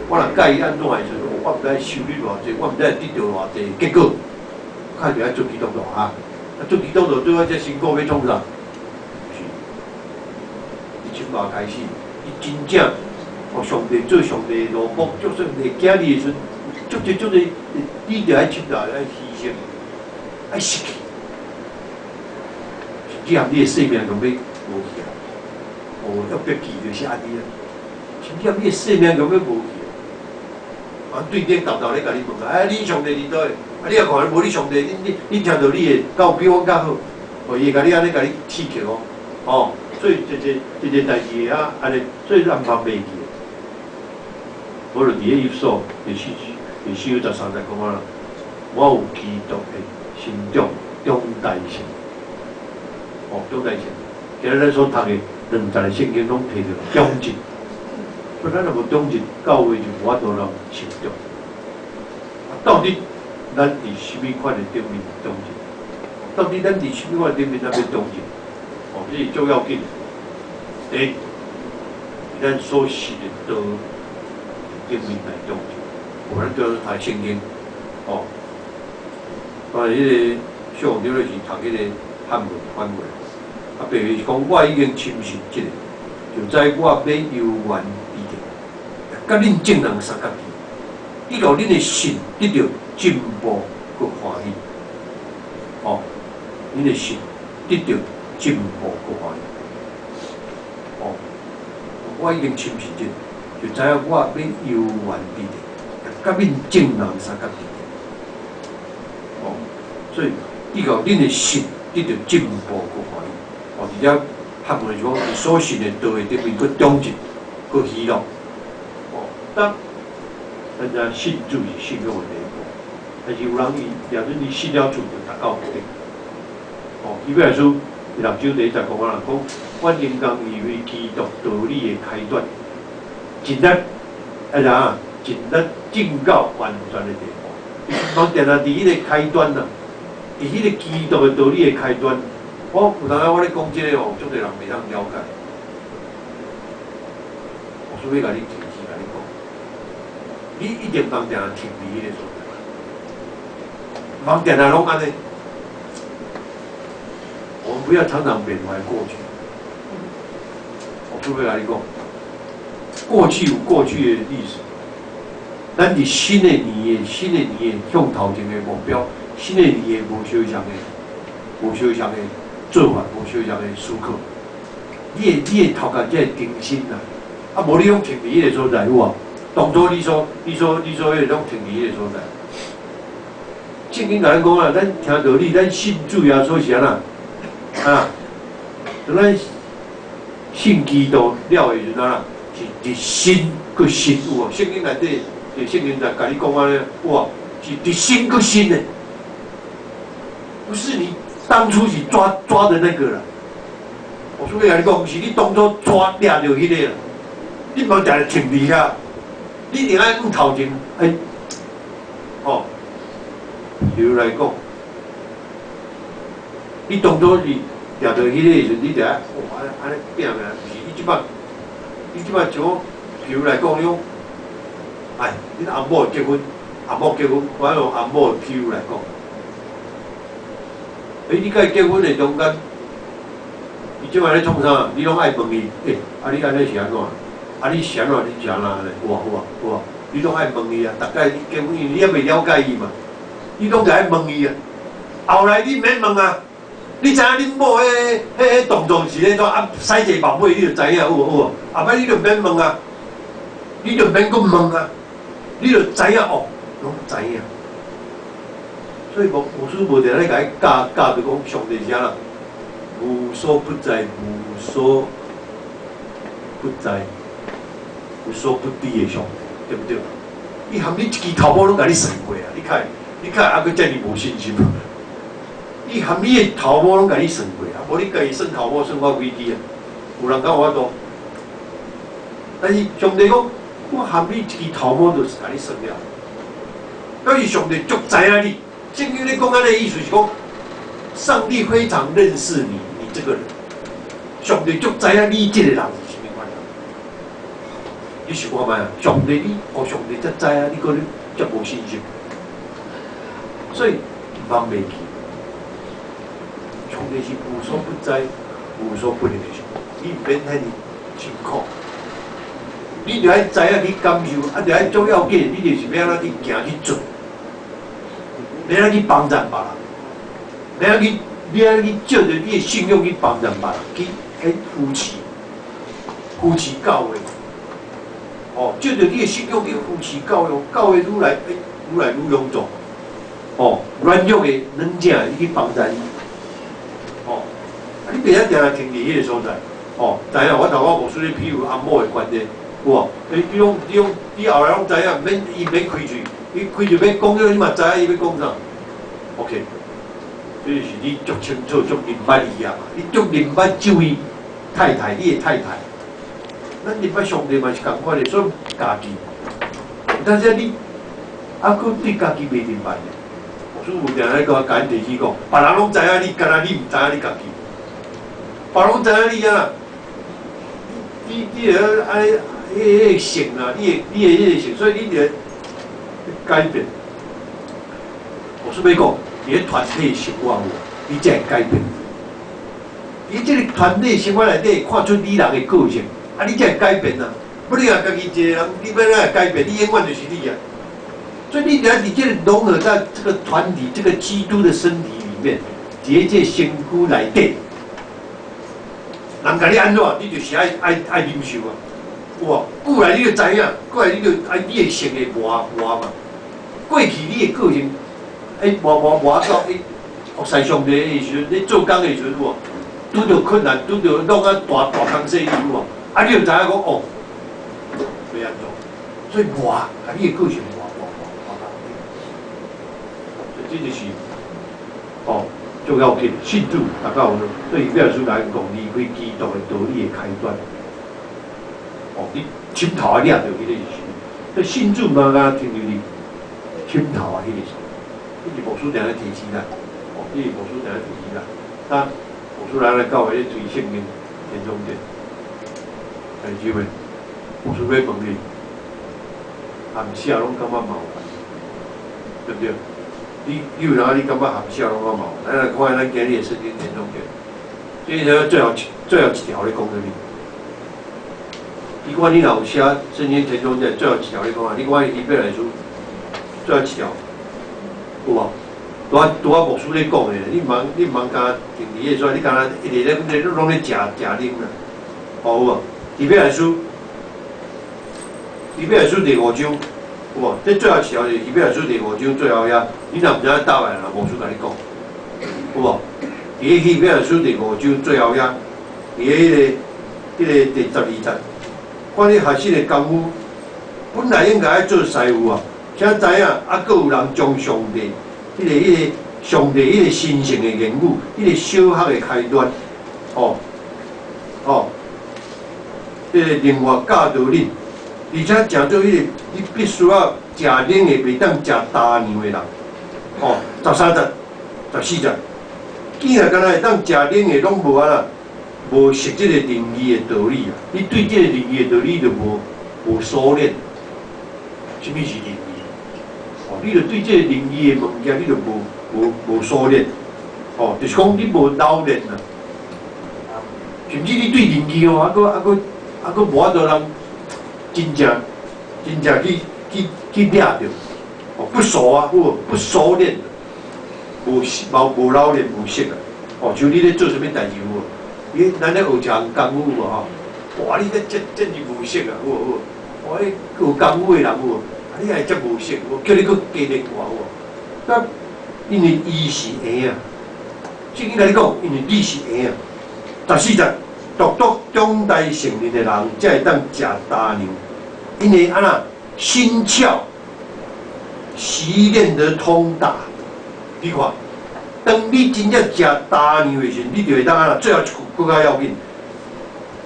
我若佮意按怎的時陣，我毋知收入偌濟，我毋知會得著偌濟，結果，較就愛做基督徒啊！啊，做基督徒做啊遮辛苦欲創啥？是，你這擺開始，你真正予上帝做上帝的奴僕，做上帝囝兒的時陣，足濟足濟，你著愛親自愛犧牲，愛失去，甚至含你的性命攏欲無去啊！哦，約伯記就是按呢啊，甚至含你的性命攏欲無去啊！對頂沓沓咧共你問啊，哎，恁上帝佇佗位？啊，你也看無你上帝，恁聽著你的，敢有比阮較好？哦，伊會共你按呢共你刺激哦，哦，所以這這這個代誌會啊，按呢，所以咱毋通袂記。我就佇咧以弗所第四章13節講啊，我有基督的身長長大成，哦，長大成。今日咱所讀的兩節的聖經攏提著長進，所以咱若無長進，教會就無法度通成長。啊，到底咱佇啥物款的頂面長進？到底咱佇啥物款的頂面咱欲長進？哦，這是足要緊的。第一，咱所信的道頂面來長進。有咱拄仔讀聖經，哦，當然彼个小王長就是讀彼个漢文翻過來。啊，白話是講，我已經深信這个，就知我欲猶原彼得，佮恁眾人相佮去，以及恁的信得著進步閣歡喜。哦，恁的信得著進步閣歡喜。哦，我已經深信這個。就知影我欲猶原佇咧，佮恁眾人相佮佇咧。哦，所以伊講恁的信得著進步閣歡喜。哦，佇遮漢文就講，佇所信的道的頂面閣長進，閣喜樂。哦，當咱知信主是信仰的第一步，但是有人伊掠準伊信了主就達到目的。哦，希伯來書第六章第一節講啊，講阮應當以為基督道理的開端，盡力啊啥，盡力進到完全的地步。講定定佇彼個開端啊，佇彼個基督的道理的開端，我有當時我咧講這個哦，足濟人袂當了解。我說欲共你提醒，共你講，你一定毋通定定停佇彼个所在，毋通定定攏按呢。我們不要常常緬懷過去。我準備共你講，過去有過去的歷史，咱佇新的年的新的年的向頭前的目標，新的年的無相仝的無相仝的做法，無相仝的思考。你的頭殼才會更新啊！啊，無你攏停佇彼个所在有無？當初你所彼個攏停佇彼個所在。聖經共咱講啊，咱聽道理，咱信主耶穌是按怎？啊，當咱信基督了的時陣啊，是日新閣新有無？聖經內底，聖經在共你講按呢，有無？是日新閣新的，不是你當初是抓抓的那個啦。我說欲共你講，毋是你當初抓掠著彼個啦，你毋通定定停佇遐，你一定愛往頭前，哎，哦，比如來講，你當初是掠著彼個時陣，你就愛哦，按呢按呢拼命，毋是你這擺，你這擺像講，比如來講，你講，哎，恁翁某結婚，翁某結婚，我用翁某的譬如來講，欸，你佮伊結婚的中間，伊這擺咧創啥？你攏愛問伊，欸，啊你按呢是按怎？啊你是按怎？你是按怎按呢？有無有無有無？你攏愛問伊啊，逐擺你結婚，你猶未了解伊嘛，你攏著愛問伊啊。後來你毋免問啊，你知影恁某彼動作是咧怎啊？駛一個目尾你就知影有無有無？後擺你就毋免問啊，你就毋免閣問啊，你就知影哦，攏知影。所以牧師無定咧共伊教教著講上帝是按怎？無所不在，無所不在，無所不知的上帝，對毋對？伊含你一支頭毛攏共你算過啊！你看，你看猶閣遮爾無信心。伊含你的頭毛攏共你算過啊！無你家己算頭毛算我幾支啊？有人敢有法度？但是上帝講，我含你一支頭毛都是共你算了。表示上帝足知影你。聖經咧講按呢意思是講，上帝非常認識你，你這個人。上帝足知影你這個人是啥物款人。你想看覓啊？上帝你，哦，上帝才知影，你閣咧遮無信心。所以毋通袂記，上帝是無所不在、無所不能的上帝，你毋免遐爾辛苦。你著愛知影去感受，啊，著愛足要緊，你就是欲按怎去行去做，欲按怎去幫贊別人，欲按怎去，欲按怎去借著你的信仰去幫贊別人，去去扶持、扶持教會。哦，借著你的信仰去扶持教會，教會愈來欸愈來愈踴躍。哦，軟弱的、軟正的，你去幫贊伊。哦，啊，你袂使定定停佇彼個所在。哦，知影我頭拄牧師咧比喻翁某的觀念，有無？欸，你攏你攏你後來攏知影，免伊免開喙，伊開喙欲講了，你嘛知影伊欲講啥。OK，這就是你足清楚、足明白伊啊嘛。你足明白這位太太，你的太太。咱明白上帝嘛是仝款的，所以家己。但是你猶閣對家己袂明白呢。牧師有定咧共𪜶提醒講，別人攏知影你，干焦你毋知影你家己。別人攏知影你啊，你會按呢，彼個性啊，你的彼個性，所以你著改變。牧師欲講，佇咧團體生活有無？你才會改變。佇這个團體生活內底，看出你人的個性，啊，你才會改變啊。不你若家己一个人，你欲按怎改變？你永遠就是你啊。所以你著愛佇這个融合在這個團體、這個基督的身體裡面，佇這個身軀內底，人共你按怎，你就是愛愛忍受啊。有無？久來你就知影，過來你就啊，你的性會磨磨嘛。過去你的個性，磨磨磨到服侍上帝的時陣，你做工的時陣有無？拄著困難，拄著弄啊大大工細有無？啊，你就知影講哦，欲按怎？所以磨，共你的個性磨磨磨磨到。所以這就是哦，最要緊，信主大家有，所以希伯來書來講，離開基督的道理的開端。哦，你心頭仔掠著彼個時，所以信主嘛，敢停留佇心頭仔彼個時，你是牧師定咧提醒咱，哦，你是牧師定咧提醒咱。啊，牧師來來教會咧推聖經田中殿，弟兄姊妹，牧師欲問你，含寫攏感覺麻煩，對不對？你有哪你感覺含寫攏感覺麻煩？咱來看咱今日的聖經田中殿，這個最後一條咧講啥物？你看你若有寫聖經田中殿最後一條咧講啊？你看希伯來書最後一條有無？拄仔牧師咧講的，你毋通敢停佇個所在，你敢若一直咧攏咧食食啉啦，哦有無？希伯來書第五章有無？這最後一條是希伯來書第五章最後遐，你若毋知影答案，牧師共你講，有無？佇個希伯來書第五章最後遐，佇個彼個第12節。看你學習的功夫，本來應該愛做師傅啊，才知影啊，閣有人將上帝、彼個上帝、彼個神聖的言語、彼個小學的開端，哦哦，彼個另外教導恁，而且誠做彼個，你必須要食冷的，袂當食焦糧的人，哦，13節、14節，既然敢若會當食冷的，攏無啊啦。無熟這個仁義的道理啊！你對這個仁義的道理就無熟練，啥物是仁義？哦，你就對這個仁義的物件，你就無熟練，哦，就是講你無老練啊。甚至你對仁義哦，猶閣無法度人真正真正去掠著，哦，不熟啊，有無？不熟練，無無無老練無熟啊！哦，像你咧做啥物代誌有無？你咱咧學一項功夫無吼？哇！你這這真是無識啊，有無有無？哇！彼學功夫的人有無？啊，你還遮無識，有無？叫你閣加練偌有無？那因為伊是嬰仔，聖經共你講，因為你是嬰仔。14節，獨獨長大成人的人，才會當食焦糧，因為按怎心竅習練得通達，你看。當你真正食焦糧的時陣，你就會當按怎？最後一句閣較要緊。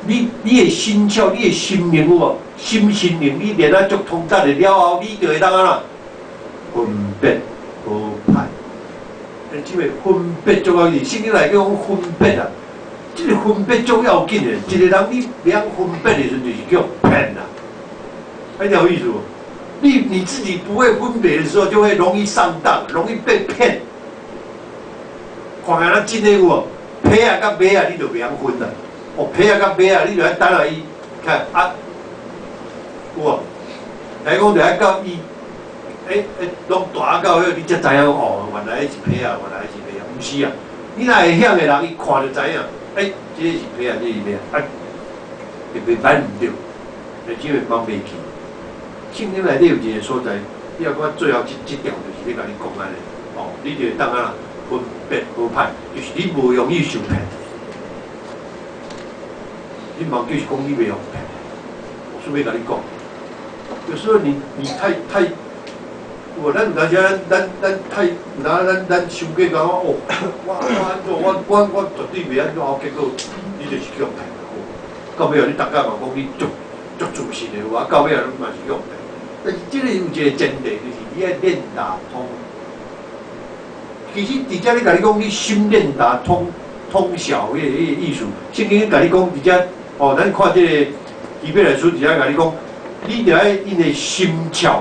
你的心竅，你的心靈有無？心靈，你練啊足通達的了後，你就會當按怎？分別好歹。欸，這個分別足要緊，聖經內底講分別啊，這個分別足要緊的。一個人你袂曉分別的時陣，就是叫騙啦。還有意思無？你自己不會分別的時候，就會容易上當，容易被騙。看起來真的有無？皮仔佮馬仔，你就袂曉分啦。哦，皮仔佮馬仔，你就愛等下伊看啊，有無？來講就愛到伊，攏大到彼，你才知影哦，原來彼是皮仔，原來彼是馬仔，毋是啊。你若會曉的人，伊看就知影，欸，這個是皮仔，這個是馬仔，啊，會袂擺毋對，只會放袂記。聖經內底有一個所在，你若看最後這條就是咧共你講按呢，哦，你就會當按怎分別好歹，就是你無容易受騙。你毋就是講你袂予騙，我順便共你講，有時候你太，有咱有當時咱太有當咱傷過感覺哦，我按怎我絕對袂按怎，結果你就是去予騙。到尾仔你逐工嘛講你足足自信的有啊，到尾仔你嘛是去予騙。但是這個有一個前提，就是你愛練達通。其實佇遮咧共你講，你心練達通通曉彼個意思。聖經共你講佇遮，哦，咱看這個希伯來書佇遮共你講，你著愛因為心竅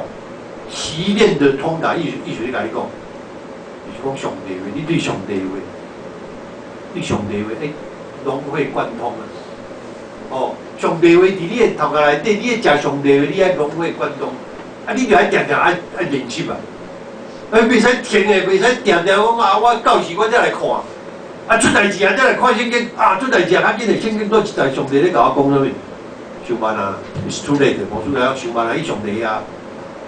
習練得通達，意思咧共你講，就是講上帝話，你對上帝話，對上帝話，欸，融會貫通啊！哦，上帝話佇你的頭殼內底，你愛食上帝話，你愛融會貫通，啊，你著愛定定愛練習啊！欸，袂使停的，袂使定定講啊！我到時我才來看，啊出代誌啊，才來看聖經啊！出代誌啊，較緊的聖經佗一節上帝咧共我講啥物？傷慢啊，It's too late，牧師來講傷慢啊，去上帝啊。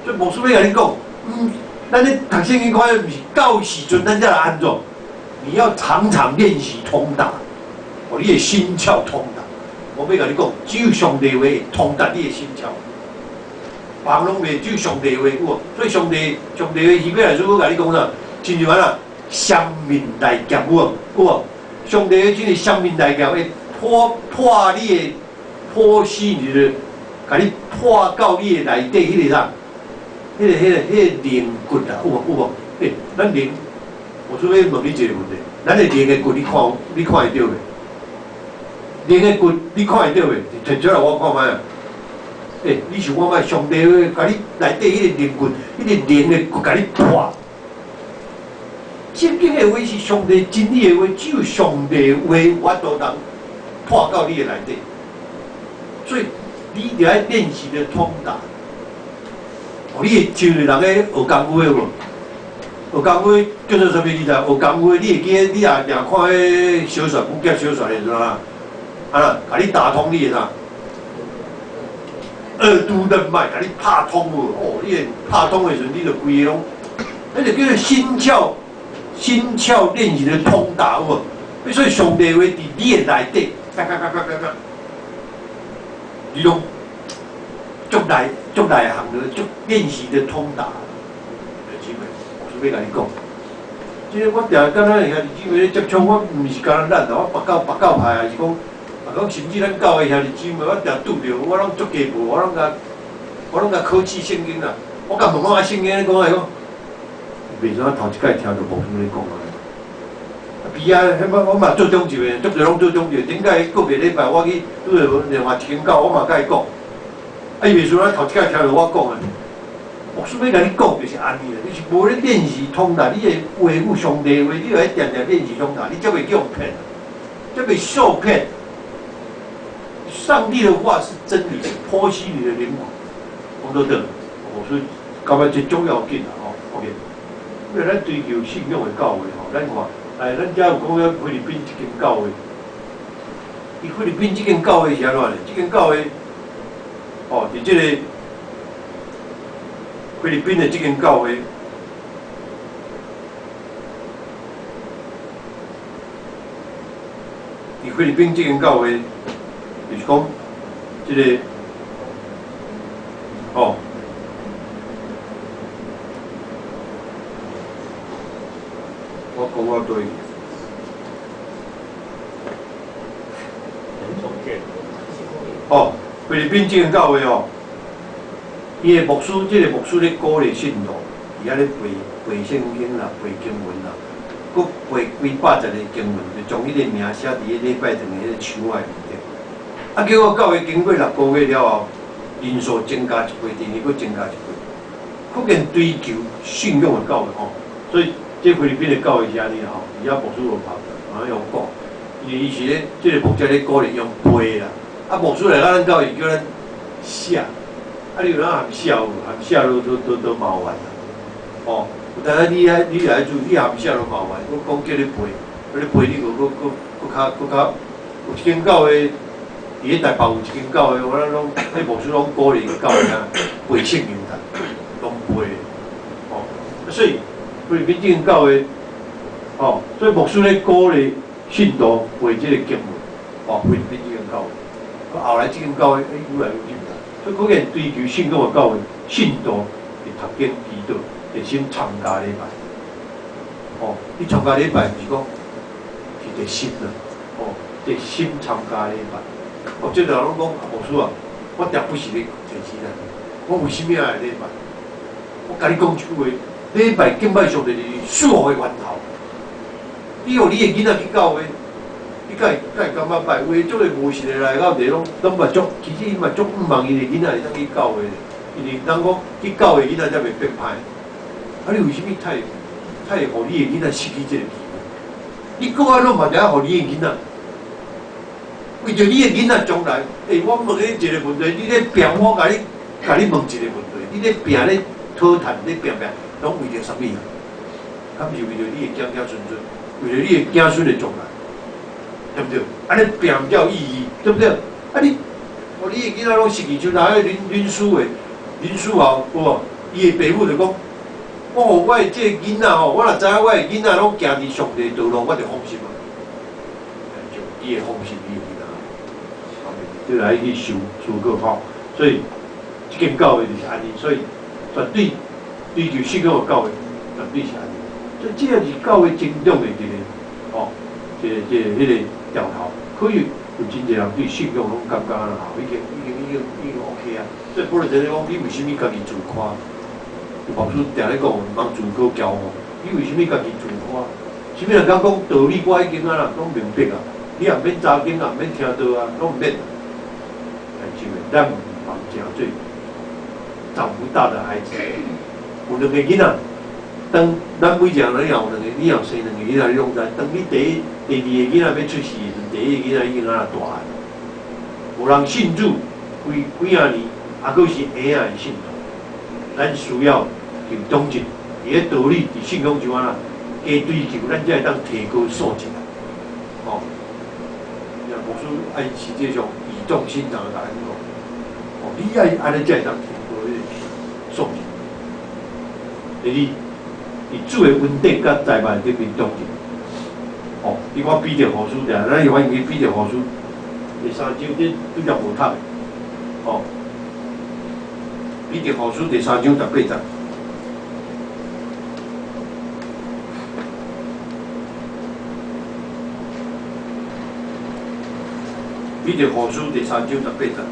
所以牧師欲共你講，咱咧讀聖經看，毋是到時陣咱才來按怎？你要常常練習通達，予你的心竅通達。我欲共你講，只有上帝話會通達你的心竅，別人攏袂，只有上帝話有無？所以上帝話希伯來書，我共你講啥？親像按怎？雙面利劍有無？有無？上帝話真是雙面利劍，會破你的剖析你的，共你破到你的內底彼個啥？彼個靈骨啊，有無？有無？咱靈，我說欲問你一個問題，咱的靈的骨，你看會著袂？靈的骨，你看會著袂？提出來我看覓啊！你想看覓？上帝話共你內底彼個靈骨，彼個靈的骨，共你破。聖經的話是上帝真理的話，只有上帝話有法度通破到你的內底。所以你著愛練習著通達。哦，你會像人咧學功夫的無？學功夫叫做啥物？你知？學功夫，你會記得？你若看彼小說，武俠小說的時陣啊，啊，共你打通你的啥？二督任脈，共你拍通無？哦，你會拍通的時陣，你就規个攏，彼就叫做心竅，心竅練習的通達有無？所以上帝話佇你的內底，嘎嘎嘎嘎嘎嘎，你攏足內行的，足練習的通達。姊妹，我是欲共你講，這個我定佮咱兄弟姊妹咧接觸，我毋是干焦咱啦，我別教派，還是講，啊講甚至咱教會兄弟姊妹，我定拄著，我攏足雞婆，我攏共考試聖經啦。我共問我啊聖經咧講來講，袂怎頭一擺聽著牧師咧講啊。邊仔，彼我嘛做長一个，足濟攏做長一个。頂擺個別禮拜我去拄著另外一間教，我嘛共伊講。啊，伊袂輸咱頭一擺聽著我講的，牧師欲共你講就是按呢啦。你是無咧練習通達，你的話語上帝話，你愛定定練習通達，你才袂叫騙，才袂受騙。上帝的話是真理，是剖析你的靈魂。講到對，哦，所以感覺這重要緊啦，吼。OK，因為咱追求信仰的教會吼，咱看，哎，咱遮有講了菲律賓這間教會，伊菲律賓這間教會是按怎咧？這間教會，哦，佇這個菲律賓的這間教會，佇菲律賓這間教會，就是講這個，哦，我講到對。哦，菲律賓這間教會哦，伊的牧師，這個牧師咧鼓勵信徒，伊遐咧背背聖經啦，背經文啦，閣背幾百節的經文，就將彼個名寫佇彼禮拜堂的彼個牆仔面頂。啊，結果教會經過6個月了後，人數增加一倍，第二閣增加一倍，可見追求信仰的教會吼。所以這菲律賓的教會是按呢啦吼，伊遐牧師無拍，啊用講，因為伊是咧，這個牧者咧鼓勵用背啦。啊，牧師來到咱教會叫咱寫，啊，你有哪含寫無？含寫都麻煩啦。哦，有當你愛你來做，你含寫都麻煩。我講叫你背，叫你背你閣較，有一間教會，佇咧台北有一間教會，我咱攏，彼牧師攏鼓勵教會啊背聖經啦，攏背。哦，所以菲律賓這間教會，哦，所以牧師咧鼓勵信徒背這個經文，哦，菲律賓這間教會。後來這間教會愈來愈進啦，所以可見追求信仰的教會，信徒會讀經祈禱，熱心參加禮拜。哦，你參加禮拜毋是講是熱心啦，哦，熱心參加禮拜。哦，這個人攏講牧師啊，我定不時咧提錢啦，我為啥物愛來禮拜？我共你講一句話，禮拜敬拜上帝是祝福的源頭。你予你的囡仔去教會，你敢會感覺歹？有的足個無信的來到這攏攏嘛足，其實伊嘛足向望伊的囡仔會當去教會的，因為人講去教會囡仔才袂變歹。啊，你為啥物太會予你的囡仔失去這個機會？你閣愛攏嘛著愛予你的囡仔，為著你的囡仔將來，我問你一個問題，你咧拼，我共你問一個問題，你咧拼咧討趁咧拼拼，攏為著啥物啊？敢毋是為著你的子子孫孫，為著你的子孫的將來？對不對？按呢拼才有意義，對不對？啊你，哦，你的囡仔攏失去，就拿去恁恁师的，恁师后有无？伊的爸母就讲，我予我的这个囡仔吼，我若知影我的囡仔攏行伫上帝道路，我就放心啊。就伊会放心伊的囡仔，就來去修思考吼。所以這間教會就是按呢，所以絕對追求信仰的教會絕對是按呢。所以這也是教會增長的一個吼，這個這個彼個調頭，可以有真濟人對信仰攏感覺啊好，已經已經已經已經 OK 啊。所以保羅這咧講，你為啥物家己自誇？牧師定咧講，毋通自高驕傲。你為啥物家己自誇？啥物人敢講道理，我已經啊啦，攏明白啊。你也免查經啊，免聽道啊，攏毋免。但是咱毋通成做長不大的孩子。有兩個囡仔，當咱每一個人你若有兩個，你若生兩個囡仔，你攏知。當你第一、第二個囡仔欲出世的時陣，第一個囡仔已經啊大漢。有人信主幾幾仔年，猶閣是嬰仔的信徒。咱需要求長進，佇咧道理、佇信仰上啊，加追求，咱才會當提高素質啊。吼，牧師愛實際上語重心長的共咱講，哦，你愛按呢才會當提高彼个素質。第二，佇主的恩典佮財物頂面長進。哦，你看彼得後書，定咱會發現彼得後書第三章，你拄才無讀的，哦，彼得後書第三章十八節。彼得後書第三章十八節。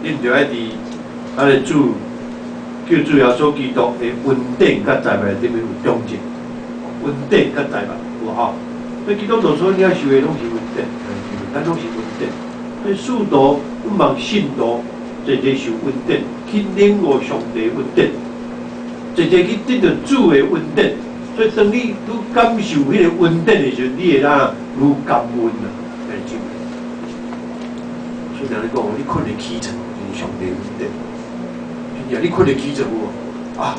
恁著愛佇咱的主救主耶穌基督的恩典佮財物頂面有長進，恩典佮財物有吼。所以基督徒所領受的攏是恩典，咱攏是恩典。所以使徒、毋望信徒，濟濟受恩典，去領悟上帝恩典，濟濟去得著主的恩典。所以當你愈感受彼个恩典的時陣，你會怎愈感恩啊？來就。所以人咧講，你睏會起床就是上帝恩典。真正你睏會起床有無？啊，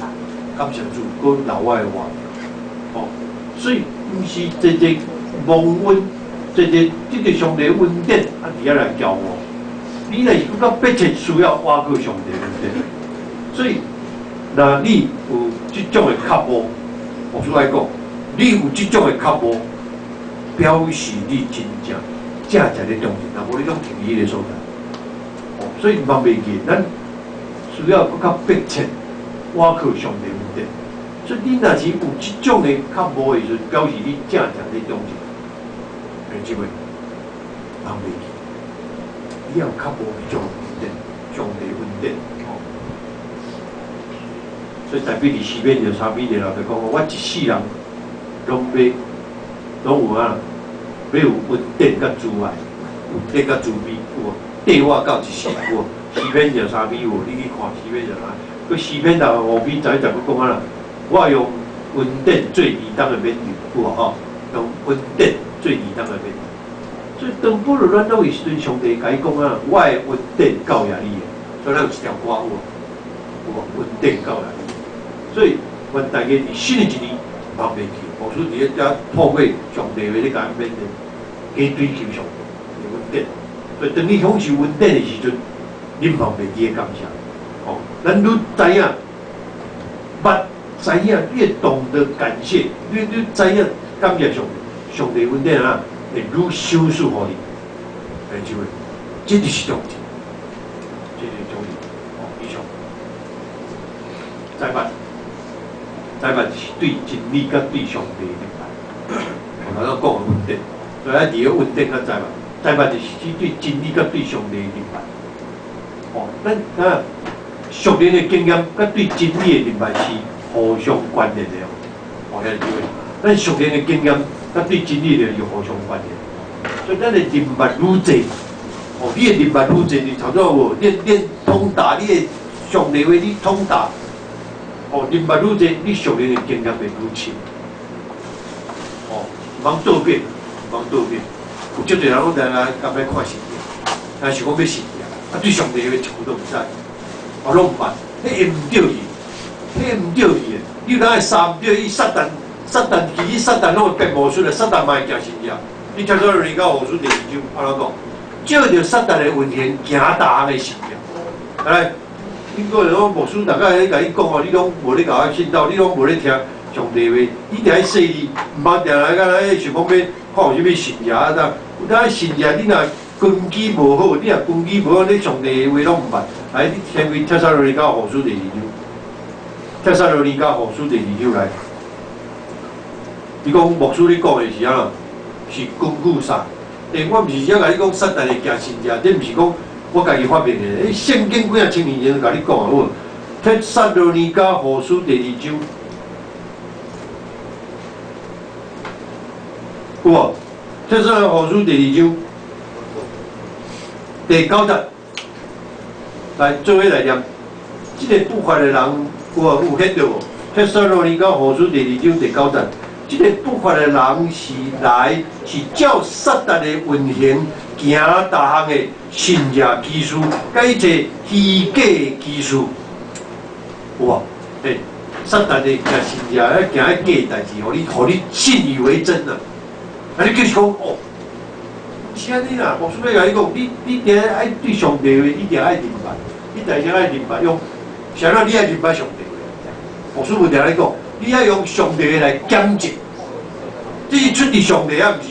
感謝主，閣留我的活。哦，所以毋是濟濟忘恩，濟濟得著上帝恩典，啊，佇遐來驕傲。你若是閣較迫切需要倚靠上帝恩典。所以，若你有這種的渴慕，牧師來講，你有這種的渴慕，表示你真正正正咧長進，若無你攏停佇彼个所在。哦，所以毋通袂記，咱需要閣較迫切倚靠上帝恩典。所以你若是有這種的渴慕的時陣，表示你正正咧長進。兄姊妹，毋通袂記，你要渴慕彼種恩典，上帝恩典。哦，所以大衛佇詩篇23篇二六就講，我一世人攏欲攏有啊，欲有恩典佮慈愛，恩典佮慈悲，有無？綴我到一世，有無？詩篇23篇有無？你去看詩篇23，閣詩篇65篇11節閣講啊啦，我用恩典做伊當的勉勵，有無吼？用恩典做伊當的勉勵。所以當保羅軟弱的時陣，上帝共伊講啊，我的恩典夠額你的，所以咱有一條歌有無？有無？恩典夠額你。所以，願大家佇新的一年，毋通袂記，牧師佇咧遮透過上帝話咧共咱勉勵，加追求上帝的恩典。所以，當你享受恩典的時陣，你毋通袂記得感謝。哦，咱愈知影，捌知影，越懂得感謝，你愈知影感謝上帝，上帝恩典啊，會愈賞賜予你。哎，這位，這就是重點，這就是重點。哦，以上，財物。財物是對真理佮對上帝的明白。我頭先講的恩典，所以咱佇個恩典佮財物，財物就是指對真理佮對上帝的明白。哦，咱啊，屬靈的經驗佮對真理的明白是互相關聯的哦。哦，兄弟姊妹，咱屬靈的經驗佮對真理的是互相關聯。所以咱的人脈愈濟，哦，你的人脈愈濟，你頭拄仔有無？練練通達，你的上帝話你通達。哦，人脈愈濟，你屬靈的經驗會愈深。哦，毋通倒變，毋通倒變。有足濟人攏來來，敢欲看神跡，但是講欲信耶，啊對上帝話一句都毋知，我攏毋捌，彼會毋對去，彼毋對去的。你有當會三對伊撒旦，撒旦其實撒旦攏會變魔術的，撒旦嘛會行神跡。你帖撒羅尼迦後書第二章，按怎講？照著撒旦的運行，行逐項的神跡。來，你講講牧師，逐家咧共你講哦，你攏無咧共我信道，你攏無咧聽上帝話，你定愛細膩，毋通定來敢若想講欲看有啥物神跡啊？有當神跡，你若根基無好，你若根基無好，你上帝的話攏毋捌。來，你先開帖撒羅尼迦後書第二章，帖撒羅尼迦後書第二章來。伊講牧師，你講的是按怎？是根據啥？欸，我毋是只共你講撒旦會行神跡，這毋是講我家己發明的。欸，聖經幾仔千年前就共你講啊，有無？帖撒羅尼迦後書第二章，有無？帖撒羅後書第二章第九節，來做伙來念。這個不法的人有無？有顯著無？帖撒羅尼迦後書第二章第九節。這個不法的人是來是照撒旦的運行，行逐項的神跡奇事，佮一切虛假的奇事，有無？欸，撒旦的行神跡，遐行彼假代誌，予你信以為真啊！啊，你就是講哦，毋是按呢啦，牧師欲共你講，你定愛對上帝話，你定愛明白，你代誌愛明白用，啥物你愛明白上帝話？牧師無定咧講。你愛用上帝來檢證，這是出佇上帝啊，毋是？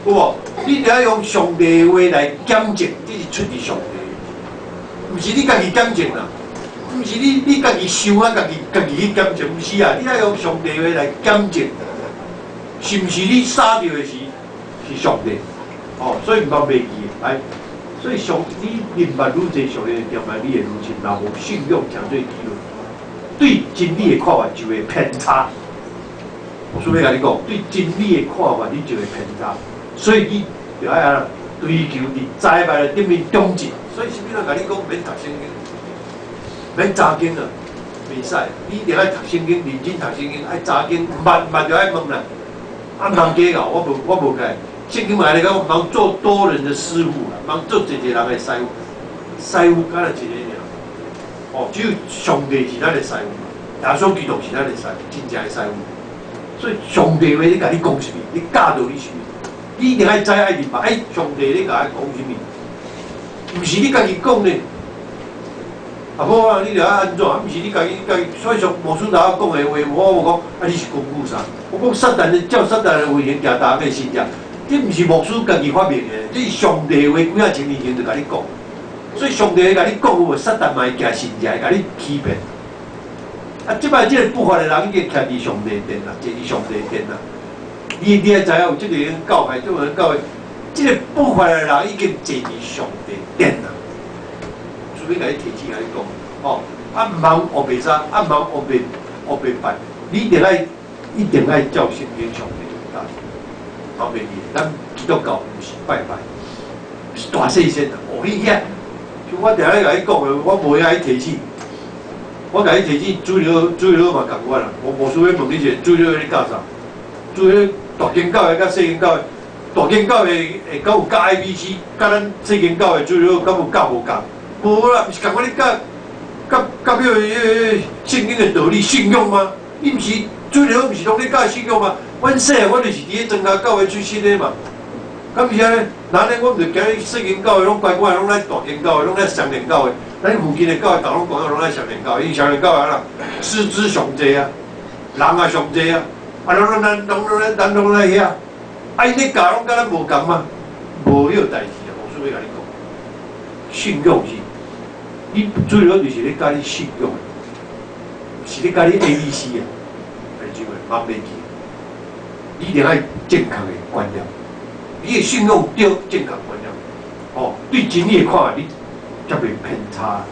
有無？你著愛用上帝的話來檢證，這是出佇上帝，毋是你家己檢證啦，毋是你家己想啊，家己去檢證，毋是啊，你愛用上帝話來檢證，是毋是你殺著的是上帝？哦，所以毋通袂記的，來，所以上你明白愈濟上帝的定來，你會愈深，若無信仰成做理論。對真理的看法就會偏差。我順便共你講，對真理的看法你就會偏差，所以你就愛按怎追求佇栽培的頂面長進。所以啥物人共你講免讀聖經，免查經啊，袂使。你一定愛讀聖經，認真讀聖經，愛查經，毋捌毋捌就愛問啦。啊，毋通計較，我無共。聖經嘛按呢講，毋通做多人的師傅啦，毋通做濟濟人的師傅，師傅敢若一个爾。哦，只有上帝是咱的師傅，耶穌基督是咱的師傅，真正的師傅。所以上帝話咧共你講啥物，咧教導你啥物，你一定愛知愛明白。哎，上帝咧共我講啥物，毋是你家己講的。啊，無啊，你著愛按怎？毋是你家己家己。所以上牧師頭仔講的話，我無講啊，你是根據啥？我講撒旦的照撒旦的威行行逐个神跡，這毋是牧師家己發明的，這是上帝話幾仔千年前就共你講。所以上帝會共你講有無？撒旦嘛會行神跡，會共你欺騙。啊，這擺這個不法的人已經徛佇上帝殿啦，坐佇上帝殿啦。你愛知影有這個人教會，這個人教會，這個不法的人已經坐佇上帝殿啦。除非共你提醒，共你講，吼，啊，毋通烏白啥，啊，毋通烏白拜，你一定愛照聖經上帝的教，方便你。咱基督教毋是拜拜，是大細聲啊，哦，彼遐。像我定咧共你講的，我無遐去提醒。我共你提醒，主日嘛仝款啦。我無需欲問你一下，主日咧教啥？主日大間教會佮細間教會，大間教會會敢有教 IBC，佮咱細間教會主日敢有教無仝？無啦，毋是仝款咧教，教教彼個聖經的道理信仰嗎？伊毋是主日毋是攏咧教信仰嗎？阮細漢阮就是佇咧莊跤教會出身的嘛。敢毋是按呢？那按呢，阮毋就今日細間教會攏乖乖，攏來大間教會，攏來雙連教會。咱附近的教會，逐攏講攏來雙連教會，因為雙連教會按怎，師資上濟啊，人也上濟啊，啊，攏攏咱攏攏咱攏來遐，啊，𪜶咧教攏佮咱無仝嗎？無彼個代誌啊！牧師欲共你講，信仰是，你主要就是咧教你信仰，是咧教你 ABC 啊，弟兄姊妹，茫袂記，你一定愛正確的觀念。你的信仰對正確觀念，哦，對真理的看法，你才袂偏差，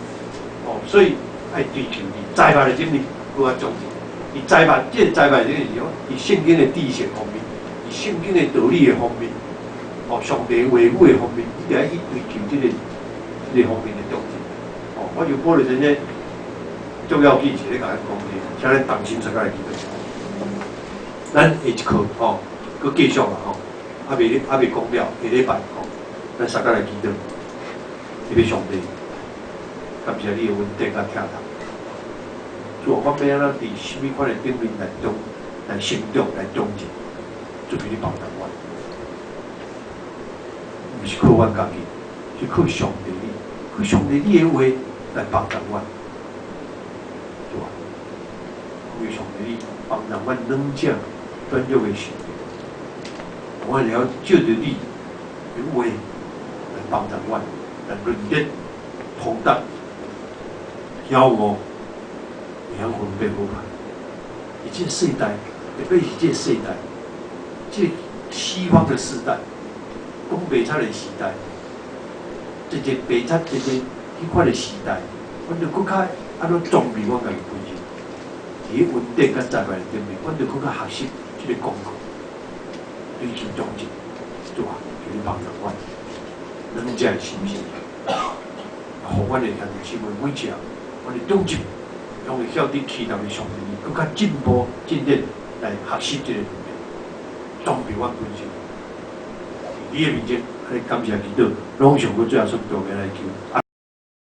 哦，所以愛追求佇栽培的真理，閣較重要。佇栽培，這個栽培這個是講，佇聖經的知識方面，佇聖經的道理的方面，哦，上帝話語的方面，你著愛去追求這個方面的長進。哦，我就保留這個重要緊是咧共咱講這個，請咱同心相佮來祈禱。咱下一課吼，閣繼續啦吼。猶未講了，下禮拜吼，咱相佮來祈禱，特別上帝，感謝你的恩典佮疼痛。主啊，阮欲按怎佇啥物款的頂面來長來成長來長進，主求你幫助阮，毋是靠阮家己，是靠上帝你，靠上帝你的話來幫助阮，主啊，求上帝你幫助阮軟者軟弱的心靈，我會曉借著你的話來幫助阮，來認得、通達、曉悟，會曉分辨好歹。佇這個世代，特別是這個世代，這個西方的世代，講白賊的時代，這個白賊這個彼款的時代，阮著閣較按怎裝備阮家己本身，佇咧恩典佮栽培頂面，阮著閣較學習這個功課，追求長進，主啊，求你幫助阮，軟者的心性，予阮的兄弟姊妹每一個，阮的長進，攏會曉得期待的上帝，閣較進步進展來學習這個問題，裝備阮本身。佇你的面前，來感謝祈禱，攏上過主耶穌道名來求。